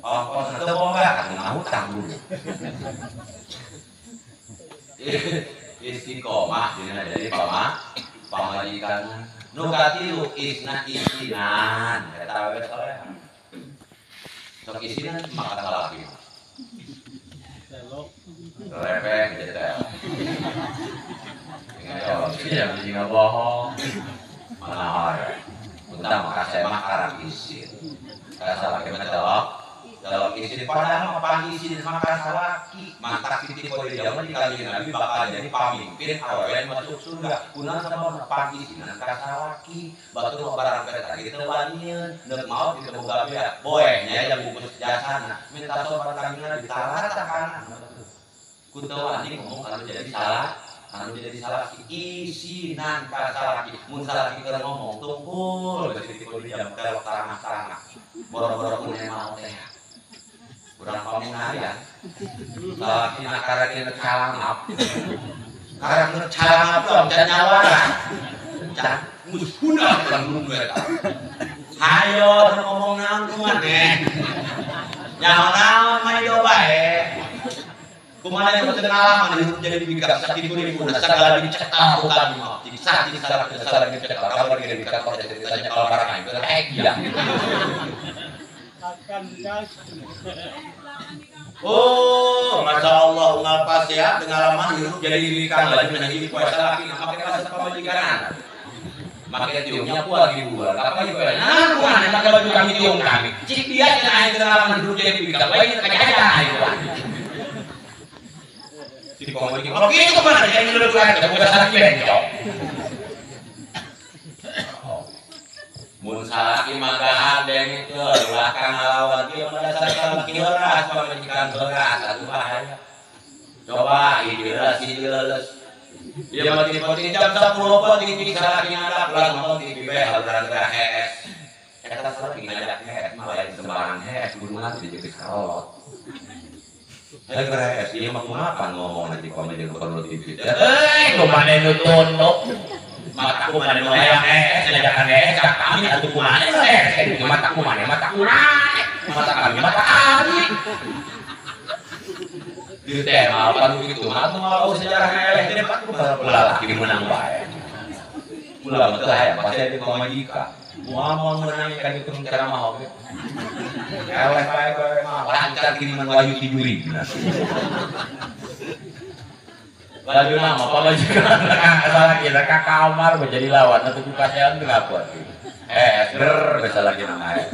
Ongkos teu boga atuh mah hutang dulu. Istiqomah dina jadi pamajikan. Nu katilu isna isinan eta we soleh. Sok isinan maka salaki. Lepek jadi teh. Ingat ya, sih bohong. Mana hore. Utang maka saya mah karang isin. Ka salaki mah telok. Telok isin padahal mah panggil isin maka salaki. Maka titik kode zaman di Kanjeng Nabi bakal jadi pamimpin awewe masuk surga. Kunaon sababna panggil isinan ka salaki. Batur mah barang peta teu wanieun, neuk maot teu boga bea. Boehnya yang bungkus jasana. Minta sopan Kanjeng Nabi talata kana. Ku teu wani ngomong anu jadi salah. Anu jadi salaki isinan ka salaki. Mun salaki keur ngomong tungkul geus titik kode jam telok taramah-taramah. Boro-boro ku maot teh. Urang pamunarian salaki na karakina calangap. Karakina calangap tuh can nyawara. Can geus hunah urang gunung eta. Hayo ngomong naon ku maneh. Nyaho naon mah ieu bae. Kumaha yang teu ngalaman hirup jadi bikang sakitu ribu sagala dicekel ku kami mah. Jadi sakit salaki salaki dicekel kabar ge di kantor jadi ditanya kalau barang aing teh iya. Oh, Masya Allah, ngapas ya, pengalaman hirup jadi bikang lagi menangi puasa laki, make bahasa pamajikan. Make tiungnya ku lagi bubar, apa ieu nah, kumaha make baju kami tiung kami. Cik dia cenah aing pengalaman hirup jadi bikang, bae cenah kaca aing. Si pamajikan, kalau kitu kumaha jadi dulu aing boga salaki bencong. Mun salaki mah gandeng teu ulah ka ngalawan kieu mah dasar salaki heuras pamajikan heuras atuh bahaya. Coba hiji heula siji leuleus. Ieu mah ti jam 10 penting jadi salaki ngadak ulah nonton TV bae haluran hees. Eta salaki ngadak hees mah lain sembarang hees gunungan teh jadi karolot. Lain hees ieu mah kumaha ngomong nanti pamajikan nu TV. Eh kumaha nu tunduk. Mata kumaha nu hayang hees ngajakan hees ka kami atuh kumaha hees mata kumaha mata kumaha mata kami mata kami. Di tema apa gitu mah atuh mau sejarah eleh teh pak ku laki menang bae. Ulah mah teu hayang pasti di pamajikan. Moal moal menang ka ditu ceramah oge. Eleh bae bae mah lancar kiriman wahyu ti juri. Laju nama pamajikan salaki ka kamar menjadi lawan atuh ku kasihan teu ngapuan. Ger bisa lagi nama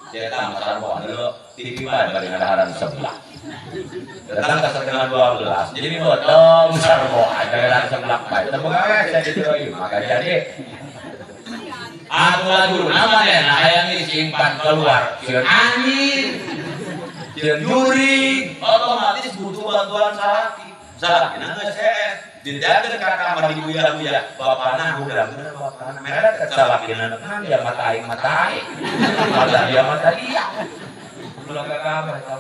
Cetak mah sarua deuleu TV bae bari ngadaharan sebelah. Datang ke 11:30, jadi botong sarua ada sebelah bae. Teu boga saya ditu maka jadi atuh laju nama ya hayang disimpan keluar sieun anjing sieun jurig otomatis butuh bantuan salaki. Salakina geus hees didadeun ka kamar diguyah-guyah bapana hudang bapana mereka ka salakina kan dia mata aing mata aing mata dia mata dia ulah ka kamar eta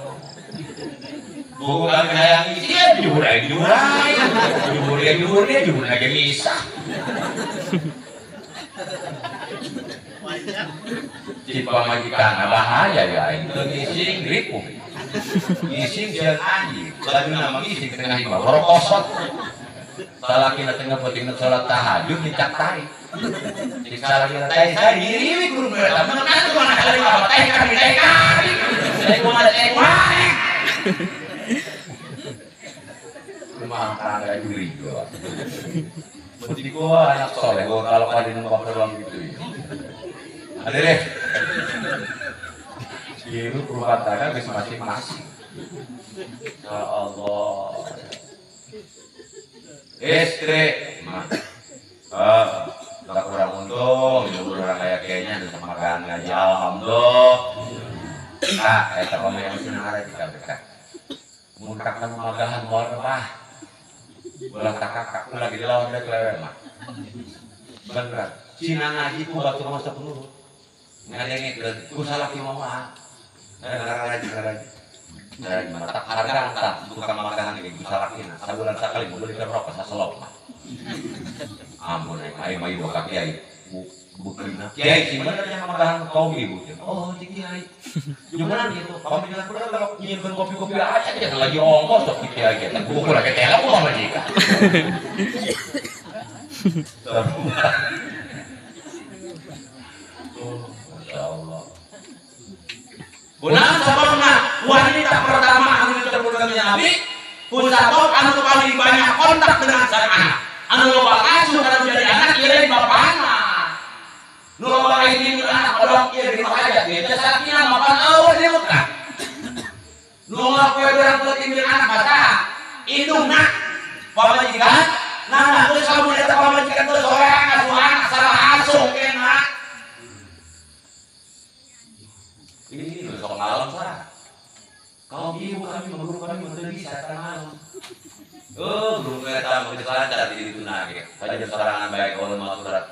buku kami hayang isieun juhur aing juhur aing juhur dia juhur dia juhur lagi misah. Cik pamajikan bahaya ya aing teu ngising ripuh. Ngising sieun anjing, laju nama ngising tengah imah rokosot. Salakina tengah penting salat tahajud dicak tai. Cik salakina tai saya diri guru eta menang tuh anak kali mah tai kami tai kami. Tai kumaha tai kumaha. Kumaha tangga juri gua. Mesti gua anak soleh gua kalau kali numpang doang gitu ya. Ada deh. Biru rumah tangga geus masing-masing. Ya Allah. Istri mah tak kurang untung, hidup urang aya kayaknya bisa makan ngaji alhamdulillah. Nah, eta pamayan cenah di KPK. Mun kakak magahan moal mah. Ulah kakak ulah di lawan deuk lewe mah. Bener. Cina ngaji ku batur mah sok nurut. Ngadengekeun ku salaki mah. Ngaraji. Dari mata harga tah tukang magahan ge ku salakina. Sabulan sakali meuli rokok saselop mah. Ampun aing mah ieu ka kiai. Bukeuna kiai sih bener nya magahan kaum ibu. Oh, cik kiai. Jumanan gitu. Kaum bilang kurang kalau nyieunkeun kopi-kopi aja jangan lagi ongkos sok kiai ge. Buku lagi teh ku pamajikan. Oh, Masya Allah. Kunaon sababna wanita pertama anu ditemukan Nabi, kusabab anu paling banyak kontak dengan sang anak. Anu loba asuh kana menjadi anak ieu dari bapana. Nu loba ini anak odong ieu di hajat ieu teh salakina mapan eueuh di Mekah. Nu ngapoe urang teu indung anak mah indungna pamajikan, nah geus lamun eta pamajikan teu soreang asuh anak salah asuh kena. Ini sok malam sah. Kaum ibu kami guru kami teu bisa malam. Oh, guru eta mah geus lancar di ditu na ge. Pajar sorangan bae kaul mah surat.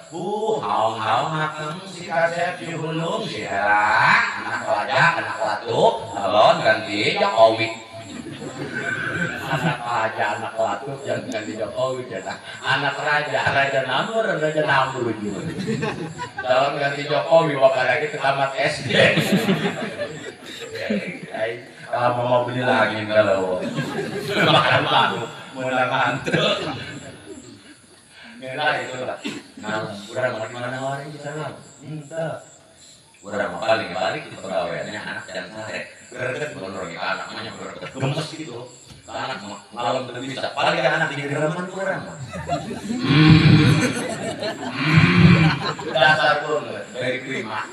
Haung-haung hakeng si kasep si hulung si herang, anak raja, anak ratu, calon ganti Jokowi. Anak raja, anak ratu, jangan ganti Jokowi cenah. Anak raja, raja Namur, raja Namur. Calon ganti Jokowi bapak lagi ke tamat SD. Kalau mau beli lagi kalau makan baru menang hantu. Ngelah itu lah. Nah, urang mau di mana wae bisa lah. Henteu. Urang mah paling balik itu pegawaiannya anak jangan sare. Greget bener anak mah greget gemes gitu. Anak malam teu bisa. Paling anak di gereman urang mah. Dasar pun dari prima.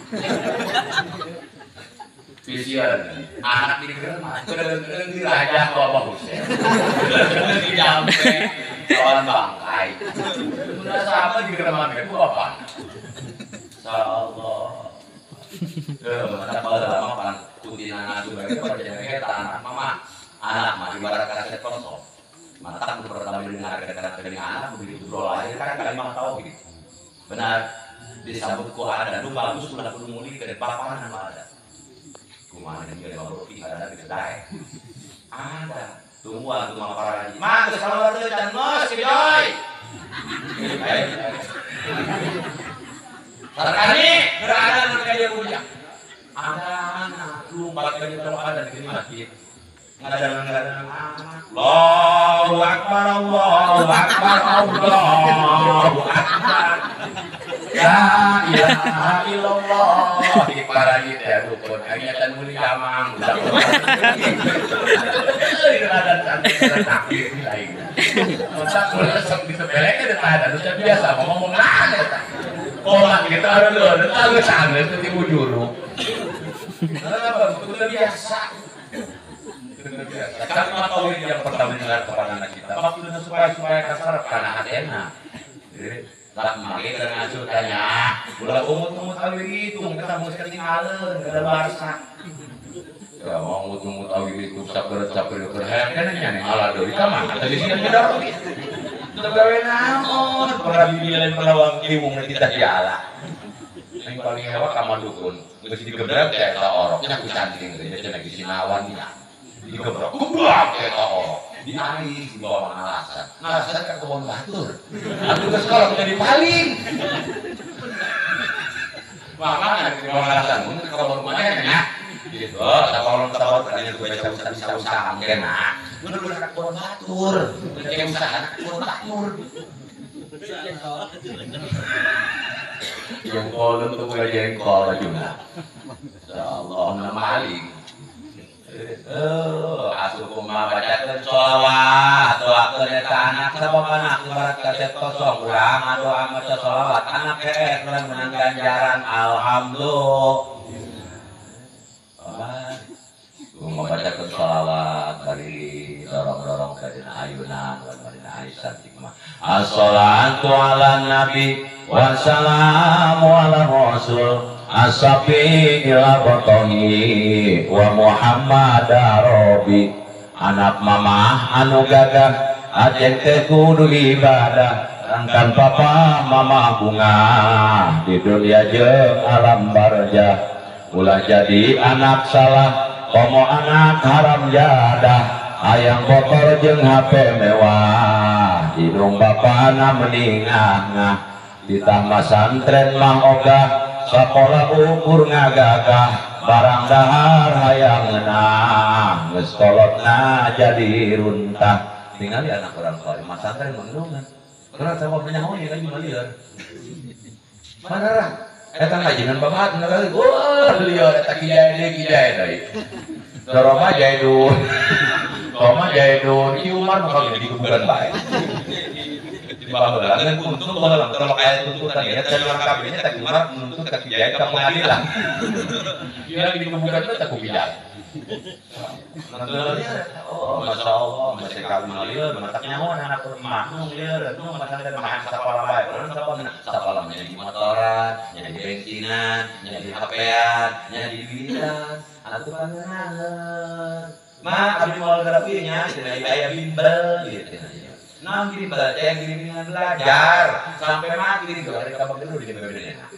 Vision anak di gereman, kadang-kadang di raja Bapak Husein, kadang-kadang di jampe, kawan bangkai. Udah sama di gereman itu apa? Insyaallah. Mata pada lama pan kutina ngasuh itu pada jenenge anak mama, anak mah ibarat kaset kosong. Geuning anak begitu bro lahir kan kalimat tauhid. Benar disambut ku ada nu bagus ulah kudu mulikeun bapana nu ada. Kumaha jeung baroki ada di daek. Ada tungguan tuh mah paraji. Mah geus saluar deui can geus si Joy. Sarkani berada nu ka dieu kuliah. Ada anak lompat ka dieu ada di masjid. Ngadangan-ngadangan Allahu Akbar, Allahu Akbar, Allahu Akbar. La ilaha illallah. Di paraji teh rukun aing can meuli damang udah. Euy ngadan santai takbir lain. Masa ulah sok disepelekeun eta ada nu biasa ngomong naon eta. Kolak gitu ada leuh, eta geus sanes teh bujuru. Nah, itu biasa. Kalimat tauhid yang pertama dengar kepada anak kita maksudnya supaya kasar karena hatena. Jadi tak make karena asuh tanya ulah umut-umut awi itu kita mau ketinggalan kada barsa. Ya mau umut-umut awi itu saper-saper keur hayang kana nya ala deui ka mah tadi sieun gedor. Teu gawe naon pernah dibilan pelawang kiwung kita diala. Yang paling hewa ka dukun geus digebrak teh eta oroknya ku canting teh cenah sinawan nya. Digebrok, gebrok eta orok. Diais di bawah ngalasan. Ngalasan ka kebon batur. Atuh geus kolot jadi paling. Maka di bawah ngalasan mun ka kebon mana nya. Gitu, takolon takolon tadinya ku baca usaha usaha kena. Mun ulah ka kebon batur. Cek usaha ka kebon batur. Jengkol tentu boga jengkol juga. Insyaallah na maling. Asup kumaha bacakeun sholawat, doakeun eta anak sabab anak ibarat kaset kosong urang ngadoa maca sholawat anak heeh urang menang ganjaran alhamdulillah. Kumaha bacakeun sholawat bari dorong-dorong ka dina ayunan bari dina aisan hikmah. Assalatu ala nabi wassalamu ala rasul. Asafi ila botohi wa Muhammad Robi. Anak mamah anu gagah aceng teh kudu ibadah rangkan papa mama bunga di dunia jeung alam barjah. Ulah jadi anak salah komo anak haram jadah hayang motor jeung HP mewah hidung bapana meningah ditah masantren mah ogah sakola ukur ngagagah barang dahar hayang ngeunah geus kolotna jadi runtah. Tingali anak urang kuari masantren mendungan urang sama penyaho ieu lagi malieur mana eta ngajinan babat kali wah lieur eta kiai deui kiai deui Doroma jaidun Toma jaidun Ki Umar nu kawin di kuburan bae di baheula ngan untung baheula teu aya tuntutan ieu teh urang kabeh nya teh Umar nuntut ka kiai ka pengadilan ieu lagi di kuburan teh ku kiai. Oh, Masya Allah, masih kawin lieur, matak nyaho anak mah nu lieur, nu masantren mah sakola bae. Urang sakola sakola jadi motoran, jadi bensinan, jadi HP-an, jadi duitan, atuh pangenaheun. Mah abdi moal gerak ieu nya, cenah aya bimbel gitu. Nah, bimbel teh bimbingan belajar sampai mati di bari ka bageur di bebedena.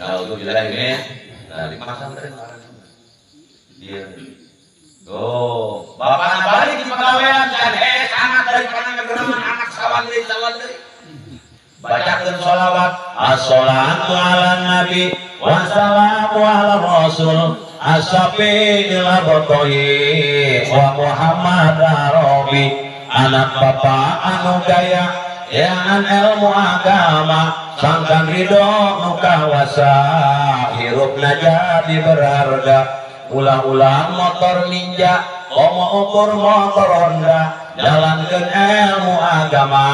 Nah, untuk jelas ini dari masantren dia. Oh, bapak balik di pegawaian can sangat dari pangangan anak sawan deui sawan deui. Bacakeun sholawat assalatu ala nabi wassalamu ala rasul asyafi ila botohi wa Muhammad Robi. Anak bapak anu gaya yang ilmu agama sangkan ridho nu kawasa hirupna jadi berharga. Ulah-ulah motor ninja komo ukur motor Honda jalankeun ilmu agama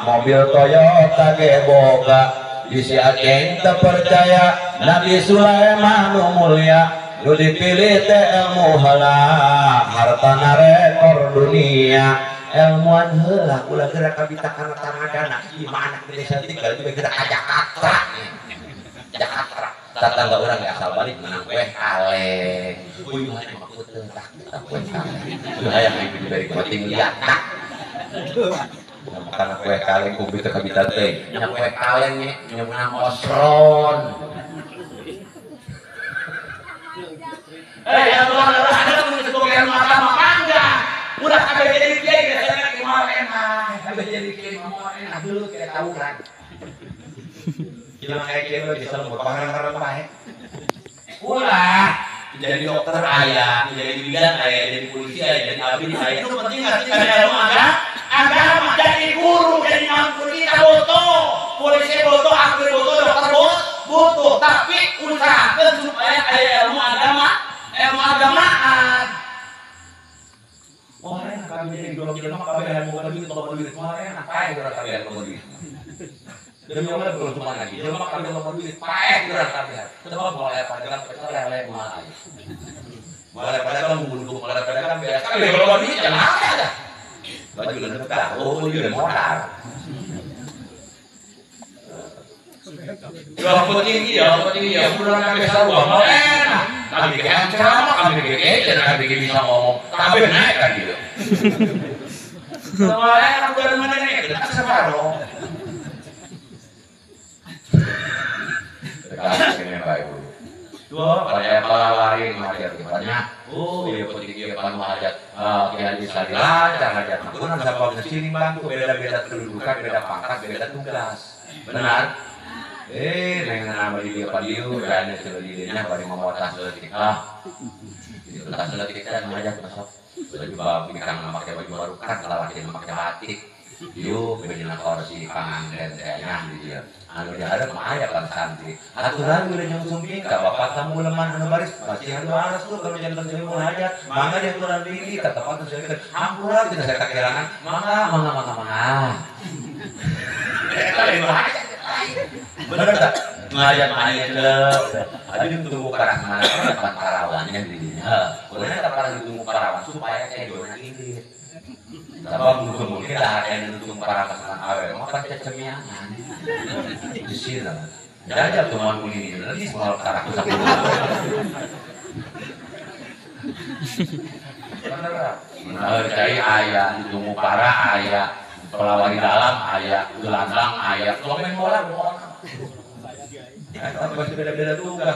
mobil Toyota ge boga. Bisi aceng teu percaya Nabi Sulaiman nu mulia nu dipilih teh ilmu heula hartana rekor dunia. Ilmuan heula ulah gerak kabita kana tanagana ieu mah anak desa tinggal juga gerak ka Jakarta. Jakarta tetangga orang yang asal balik menang kue kaleng. Uyuh hayang mah kuteu tah kue kaleng. Uyuh hayang ibu diberi kuating liat tah. Makan kue kaleng kumpul ke kabitan teh. Nya kue kaleng nya menang osron. Eh, yang luar ada tuh ilmu agama mangga. Udah kabeh jadi kiai biasanya moal enak. Kabeh jadi kiai moal enak dulu kayak tawuran. Jelema kayak kiai bisa lembut pangaran-pangaran bae. Ulah jadi dokter ayah, jadi bidan ayah, jadi polisi ayah, jadi abdi ayah. Itu penting nggak sih karena ilmu agama jadi guru, jadi mampu kita butuh. Polisi butuh, abdi butuh, dokter butuh. Tapi usahakan supaya ayah ilmu agama, ilmu agamaan. Wah enak kami jadi guru jelema kabeh ilmu duit loba duit. Wah enak paeh urang kabeh loba duit. Demi Allah belum cuma lagi. Jelema kabeh loba duit paeh urang kabeh. Sebab moal pada lele moal aya. Moal pada ngundung, moal pada beas kabeh loba duit jangan ada. Baju leuneuh tah, oh ieu modal. Ya penting ya, urang kabeh sarua moal enak. Kami bikin ceramah, kami bikin ejen, kami bikin bisa ngomong, kami naik kan gitu. Semua enak udah mana naik, kita separuh. Sekarang ini Pak Ibu. Dua, banyak pelawarin hajat banyak. Oh, iya penting iya panu hajat. Kiai bisa dilancar hajat. Kurang sama sini bantu beda-beda kedudukan, beda pangkat, beda tugas. Benar? Neng nama di dia padiu, kayaknya sudah di dia bari mau tas leutik ah. Itu tas leutik teh ngajak masuk. Baju babi kang make baju baru kan lalaki make batik. Yuk beunina kursi panganten teh nya di dieu. Anu dihareup mah aya kan santri. Aturan wilujeng sumping ka bapak tamu leman anu baris masihan doa rasul kalau janten seribu hajat. Mangga diaturan diri ka tempat teu hampura teu saya kakirangan. Mangga mangga mangga mangga. Eta lain hajat. Bener tak? Ngajak ayah celep. Aduh ditunggu parah mana depan parawannya di dinya. Boleh tak parah ditunggu parawan supaya kayak dona irit. Sabab mungkin lah yang ditunggu parah pasangan awe. Mau kan cecemiangan. Di sini. Jajal tuh mau kuning ini lagi soal karakter sepuluh. Bener tak? Cai ayah ditunggu parah ayah. Pelawari dalam ayah, gelandang ayah, kalau main bola bola. Tapi masih beda-beda tugas.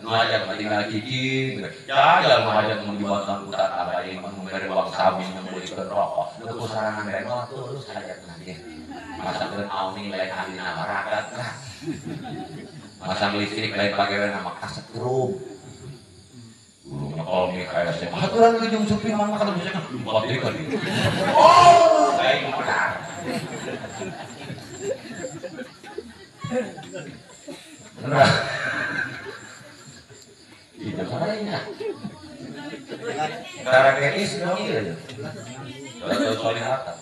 Nu aja tinggal cicing, jagal nu aja mau dibuatan utar abai, memberi uang sabu, membelikan rokok. Nu kusarangan reno terus hajat nanti. Masa awning lain ahli nama ragat lah. Masang listrik lain pakai nama kaset room. Guru ngekol nih kayak saya. Aturan ujung supir mana kalau misalnya empat deui kan. Oh, baik benar. Benar. Itu caranya. Cara etis dong ieu. Atau solehatan.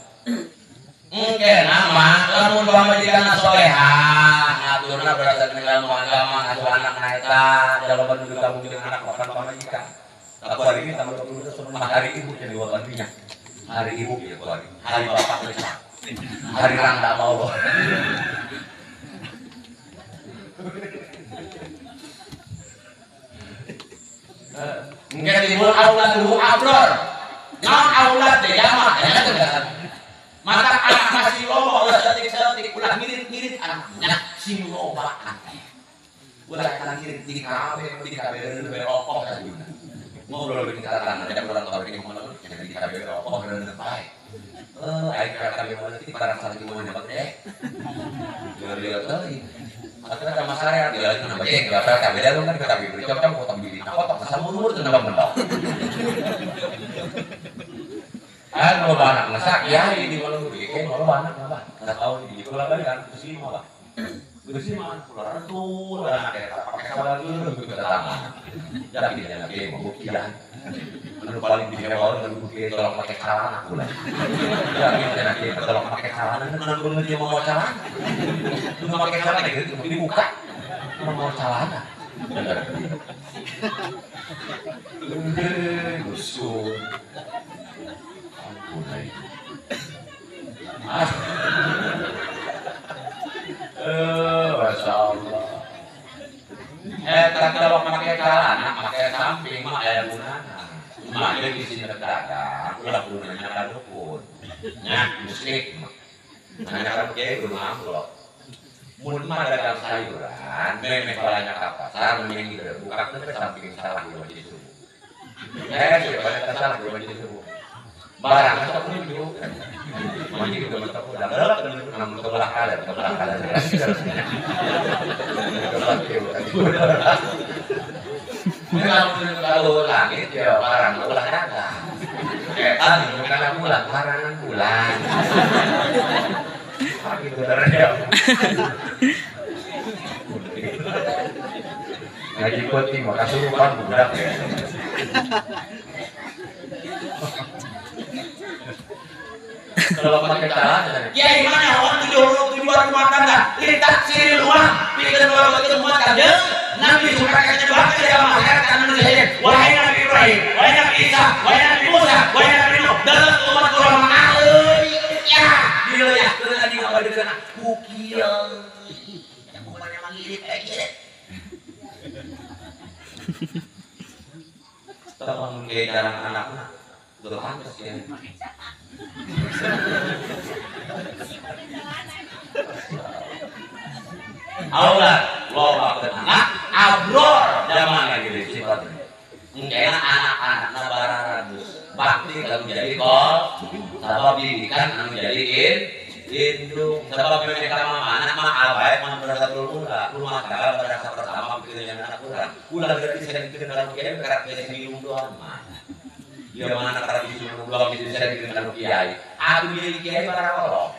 Engke nama lamun pamajikan soleha ngaturna berdasarkan ilmu agama ngasuh anak na eta jaloban nu digabung jeung anak makan pamajikan. Aku hari ini tanggal 20 hari ibu jadi wakannya. Hari ibu ya hari. Hari bapak geus. Hari rangda mau. Engke timbul auladuhu abror. Naon aulad teh jamak ya kan. Mata anak masih loba ulah saeutik-saeutik ulah ngirit-ngirit anaknya sing loba aneh. Ulah kana ngirit di kabeh rokok tadina. Ngobrol jeung tatangga ada urang kabeh di mana di kabeh rokok reuneuh bae. Aing ka kabeh mana ti barang salaki mau nyebat teh. Lieur-lieur teuing. Atuh ada masalah di lain nambah jeung kabeh kabeh kan kabeh beri cocok potong biji potong samur-mur teu nambah mendok. Kan loba anak masak ya di mana bikin loba anak apa? Enggak tahu di kula bari kan besi mah. Besi mah kula rentul anak eta pakai sabar dulu ke tangan. Jadi dia lagi membuktikan. Anu paling dihewal anu bukti tolong pakai celana kula. Jadi dia lagi tolong pakai celana menang bener dia mau celana. Nu pakai celana gitu dibuka. Mau celana. Gusul. Masya Allah. Kalau pakai celana, pakai samping mah aya gunana. Mah di sini dagang, ulah gunanya ka dukun. Nah, musyrik mah. Nanya kan kiai kudu amplop. Mun mah dagang sayuran, memeh balanya ka pasar, memeh gider buka teh samping salah di masjid subuh. Siapa salah di masjid subuh. Barang sok nunjuk. Masjid itu mentok udah gelap namun kebelah kaler, kebelah kaler. Kalau langit ya barang ulah dagang. Eta karena bulan, barangan bulan. Gitu ya. Ngaji penting maka kasurupan budak ya. Kalau pakai celana, kiai mana orang 72 rumah tangga, litaksiril uang, pikeun loba umat kanjeng Nabi supaya nyebarkeun di alam akhirat kana nu sejen. Wahai Nabi Ibrahim, wahai Nabi Isa, wahai Nabi Musa, wahai Nabi Nuh, dalam umat urang mah ya dileuyahkeun anjing ngabadekeun ku kieu. Yang kumaha emang ngirit kieu. Tolong kiai jarang anakna. Udah pantes ya. Aulat loba anak abror zaman lagi di sifatnya. Engkena anak-anak bararadus bakti kalau jadi kol sabab didikan anu jadi indung sabab mereka mah anak mah abae mah berasa ulah rumah tangga berasa pertama pikirnya anak urang ulah berarti saya dipikir kalau kiai karak biasa minum doang mah. Dia mana karena disuruh doang bisa dikira kiai. Aku jadi kiai barang Allah.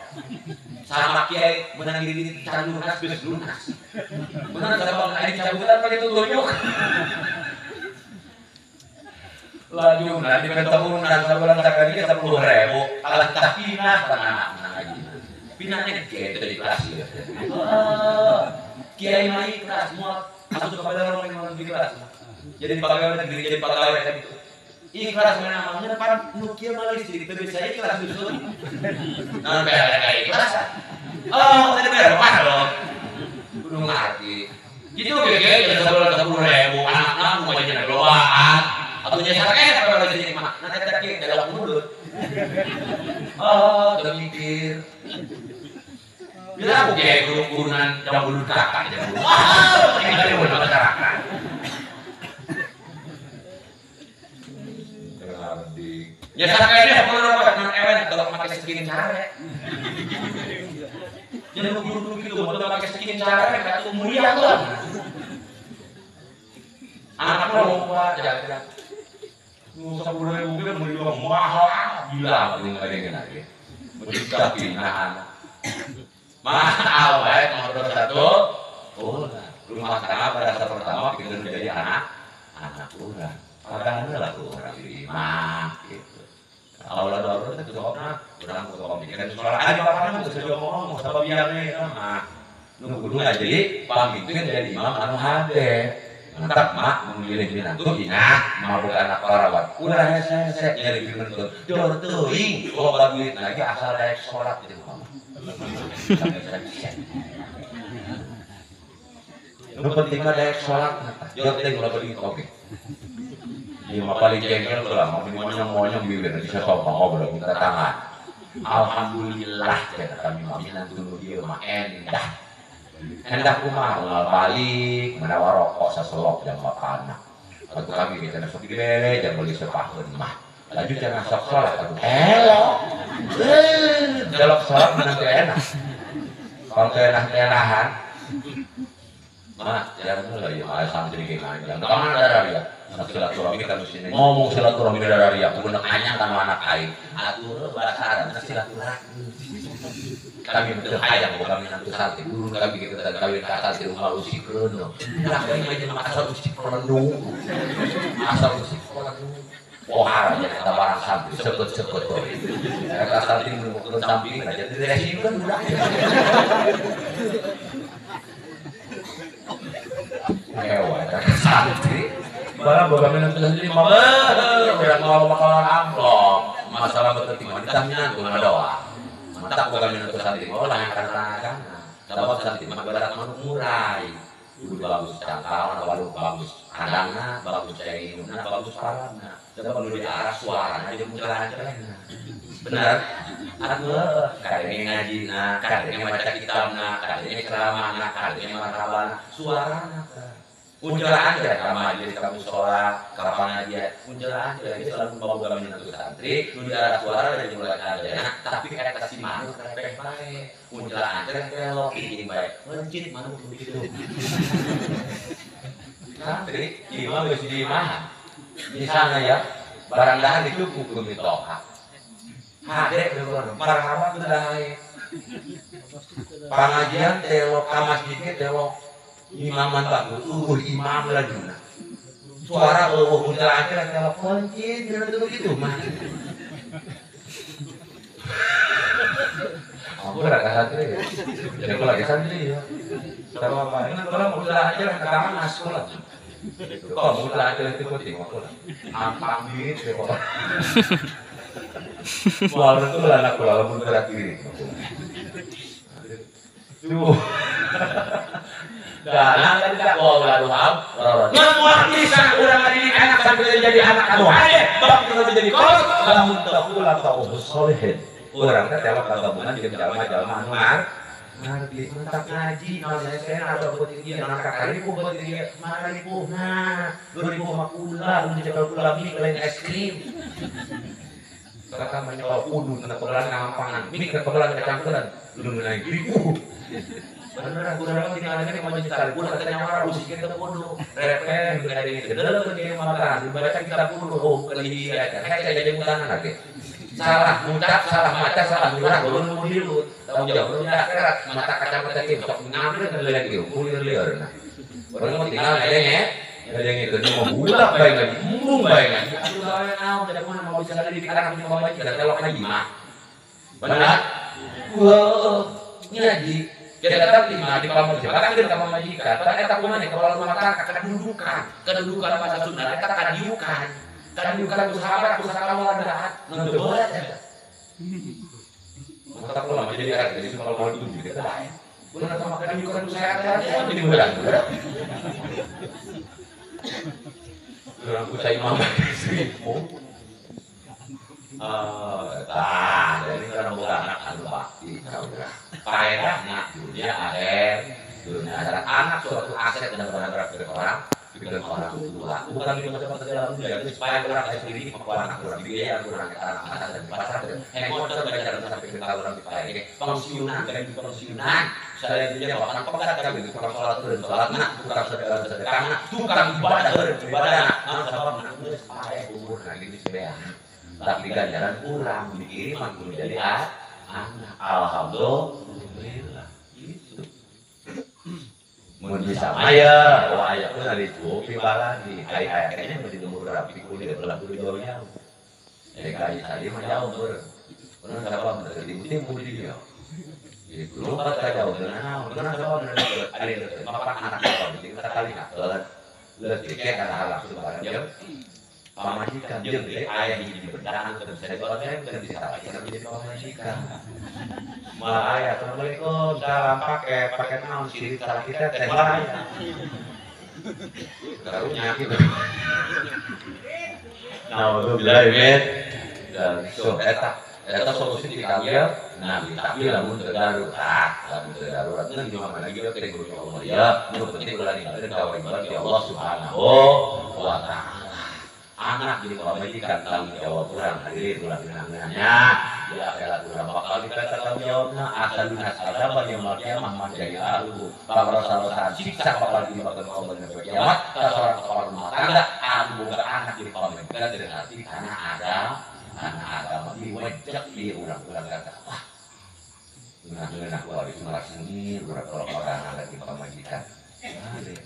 Sama kiai menang diri can lunas geus lunas. Menang sama aing cabutan pakai tunjuk. Laju nah diminta urunan sabulan sakali ge 10.000. Kalah tah pinah tanah menang aja. Pinahnya kiai teu ikhlas ieu. Kiai mah ikhlas moal asup kepada orang yang lebih ikhlas. Jadi pegawai negeri jadi pegawai kan itu. Ikhlas namanya pan nu kieu mah listrik teu bisa ikhlas dusun. Nah, PLN ikhlas. Oh, tadi bayar pas loh. Kudu ngarti. Gitu ge ge sabulan 10.000 anakna nu majena lobaan. Atuh nya sakit kalau jadi mah. Nah eta kieu dalam mulut. Oh, teu mikir. Bila aku kieu guru-gurunan jam bulut kakak jam bulut. Wah, tinggal di masyarakat. Ya sakit perlu dapat non ewen kalau pakai skin care. Jadi guru-guru gitu mau pakai skin care kayak tuh mulia tuh. Anak lomba jalan-jalan. Nu 10.000 ge meuli mahal gila ini ngadengkeun lagi. Berita pinaan. Mahal bae nomor 1. Oh, rumah tangga pada saat pertama pikir menjadi anak urang. Padahal lah tuh orang di imah gitu. Awalnya baru itu jawabna, urang kudu pamikiran sekolah aja bapakna geus ngomong sabab biarnya mah. Nu kudu jadi pamimpin jadi imam anu hade. Mantap mak memilih minantu inah mah boga anak parawan. Ulah hese-hese nyari minantu. Jor teuing loba duit lagi asal daek salat gitu mah. Nu penting mah daek salat jor teuing loba duit oge. Iya, mah paling jengkel tuh lah, mau monyong-monyong bibir, bisa sombong ngobrol, minta tangan. Alhamdulillah, kata kami mah minantu nu ieu mah endah. Endah kumaha unggal balik, menawa rokok saselop jam bapana. Waktu kami kita sok dibere, jam beli sepaheun mah. Laju jangan sok sholat, atuh elok. Jalok sholat menang teu enak. Kalau teu enak-enahan, mah jarang heula ieu mah santri ge nganjang. Ka mana darah silaturahmi kan sini ngomong silaturahmi dari aku bener anyang kan anak aing atur bahasa Arab silaturahmi kami betul hayang kami nantu santri guru kami gitu kawin ka santri rumah usik reuno lah kami mah asal usik reuno asal usik reuno pohara aja kata barang santri sekut-sekut kata santri nu samping aja diresikeun budak hewa kata santri barang boga minantu sendiri mah urang mau bakalan amplop masalah penting mah ditah minantu ngadoa mantap boga minantu santri mah ulah yang kana sabab santri mah barat manuk murai kudu bagus cangkalna bagus kandangna bagus cai minumna bagus parana sabab nu diarah suarana jeung celana-celana Benar? Atuh kadenge ngajina, kadenge maca kitabna, kadenge ceramahna, kadenge marhabana, suarana tah. Uncelaan teh ka majelis ka mushola, ka pangajian, uncelaan teh geus lamun boga minantu santri, nu diarah suara dari mulai aja, tapi eta si manuk repeh bae. Uncelaan teh telok cicing bae. Lencit manuk begitu. Santri imah geus di imah. Misalnya ya, barang dahar dicukup ku mitoha. Hade marhaba teu dahae. Pangajian telok ka masjid ge telok. Imaman bagus, eueuh imam lajuna. Suara eueuh uncelaan teh telok lencit dina teu kitu mah. Aku rada santri ya. Ya aku lagi santri ya. Sama apa? Ini kalau uncelaan teh tangan masuk lah. Kok uncelaan teh itu penting aku lah. Ampang diri teh kok. Moal itu lah anak kula lamun gerak diri. Duh. Nah, tadi tak bawa lalu ham. Ngemuat bisa urang ngadidik anak sampai jadi anak anu hade, bab sampai jadi kolot, lamun taqula ta'uhus solihin. Urang teh telok gabungan jeung jalma-jalma anu ngarti mentak ngaji naon saya atau buat ieu anak karipuh buat ieu mana ripuhna, ripuh mah kula, nu dicekel kula mie lain es krim. Kata menyekel kudu na kebelan ngampangan, mie ke kebelan kecangkelan, nu naik ripuh. Beneran kurang tinggal lagi mau cari pun katanya marah usik kita kudu repeh berada ini kedel ke malah dibaca kita kudu oh kali ya kayak jadi mutangan lagi salah ngucap salah maca salah nyurah belum mau dilut tanggung jawab belum akhirat mata kacamata tim sok ngambil lagi kulir liar nah orang mau tinggal ngadenge ngadenge itu mau bulak bae lagi embung bae lagi aduh gawe naon da mana mau bisa di anak mau majikan telok lagi mah benar wah ngaji jadi tetap di mana di pamajikan kan kita pamajikan tapi eta kumaha kepala rumah tangga kedudukan kedudukan bahasa Sunda eta kadiukan kadiukan ku sahabat ku sakawaladaan nu teu berat eta mata kula mah jadi arek jadi kalau mau dituju kita bae bener sama kadiukan ku saya jadi berat urang ku cai mah seribu tah jadi karena boga anak anu bakti ka urang faedahna dunia akhir dunia akhirat anak suatu aset dan berharga ke orang bikin orang tua bukan di masa-masa dalam dunia itu supaya orang saya sendiri anak orang biaya orang anak anak dan pasar motor banyak sampai ke orang dipakai pensiunan dan pensiunan saya punya bapak pegat kami tukang sholat dan sholat nak tukang sedekah sedekah nak tukang ibadah ibadah nak sabab nak geus paeh umur lagi di tapi ganjaran kurang dikiriman kudu jadi anak alhamdulillah gitu mun bisa maya wah aya pun ada cukup lagi ai aya kayaknya mesti umur rapi kulit belah kudu jauh-jauh jadi kai tadi mah jauh ber bener sabab timur di dia gitu lompat ka jauh naon bener sabab ari bapak anak bapak kita kali leutik kana halak barang jam pamajikan jeung deui aya hiji benda anu teu bisa dikonten teu bisa kita jadi pamajikan malah aya assalamualaikum salam paket paket naon sirik salah kita teh malah aya karunya kitu naudzubillah min dan so eta eta solusi dikambil nabi tapi lamun teu darurat lamun teu darurat ngan di mana lagi teh guru Allah ya nu penting ulah ninggalkeun kawajiban ti Allah Subhanahu wa taala. Anak jadi pamajikan tanggung jawab kurang hadirin ulah genah-genahnya di akhirat urang bakal dipenta tanggung jawabna asal lunas azaban yaumul kiamah man jadi ahlu pangrasa-rasaan siksa bakal dilibatkan Allah dina poe kiamat ka seorang kepala rumah tangga anu boga anak jadi pamajikan teu ngarti kana agama kana agama diwejek di urang-urang kata wah genah-genah ku ari sengir urang kalau boga anak jadi pamajikan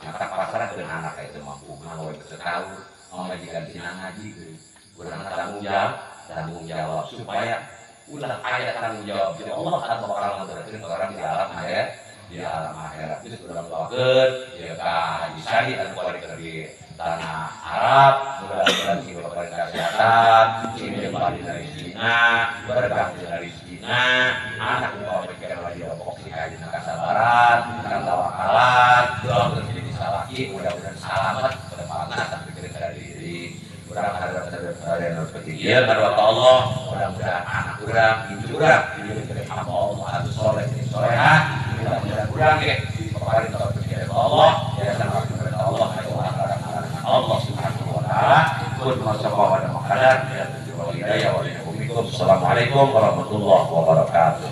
mata pasrah dengan anak itu mampu ngawe teu tahu pamajikan sina ngaji urang tanggung jawab supaya ulah aya tanggung jawab jadi Allah akan bakal ngaberatkeun orang di alam akhirat di alam akhirat itu urang doakeun ya ka Haji Sadi anu kuari di tanah Arab mudah-mudahan sing diberi kesehatan sing diberi rezekina berkah rezekina anak pamajikan lagi pokok sing aya dina kasabaran dina tawakalan doakeun jadi salaki mudah-mudahan salamet tempatna sampai ke diri urang hadap sadayana seperti ieu ngadoa ka Allah mudah-mudahan anak urang incu urang dijadikeun hamba Allah anu soleh soleha mudah-mudahan urang ge dipaparin taufik ka Allah ya sama kepada Allah Allah Subhanahu wa taala kun masafa wa maqadar ya wal hidayah wal. Assalamualaikum warahmatullahi wabarakatuh.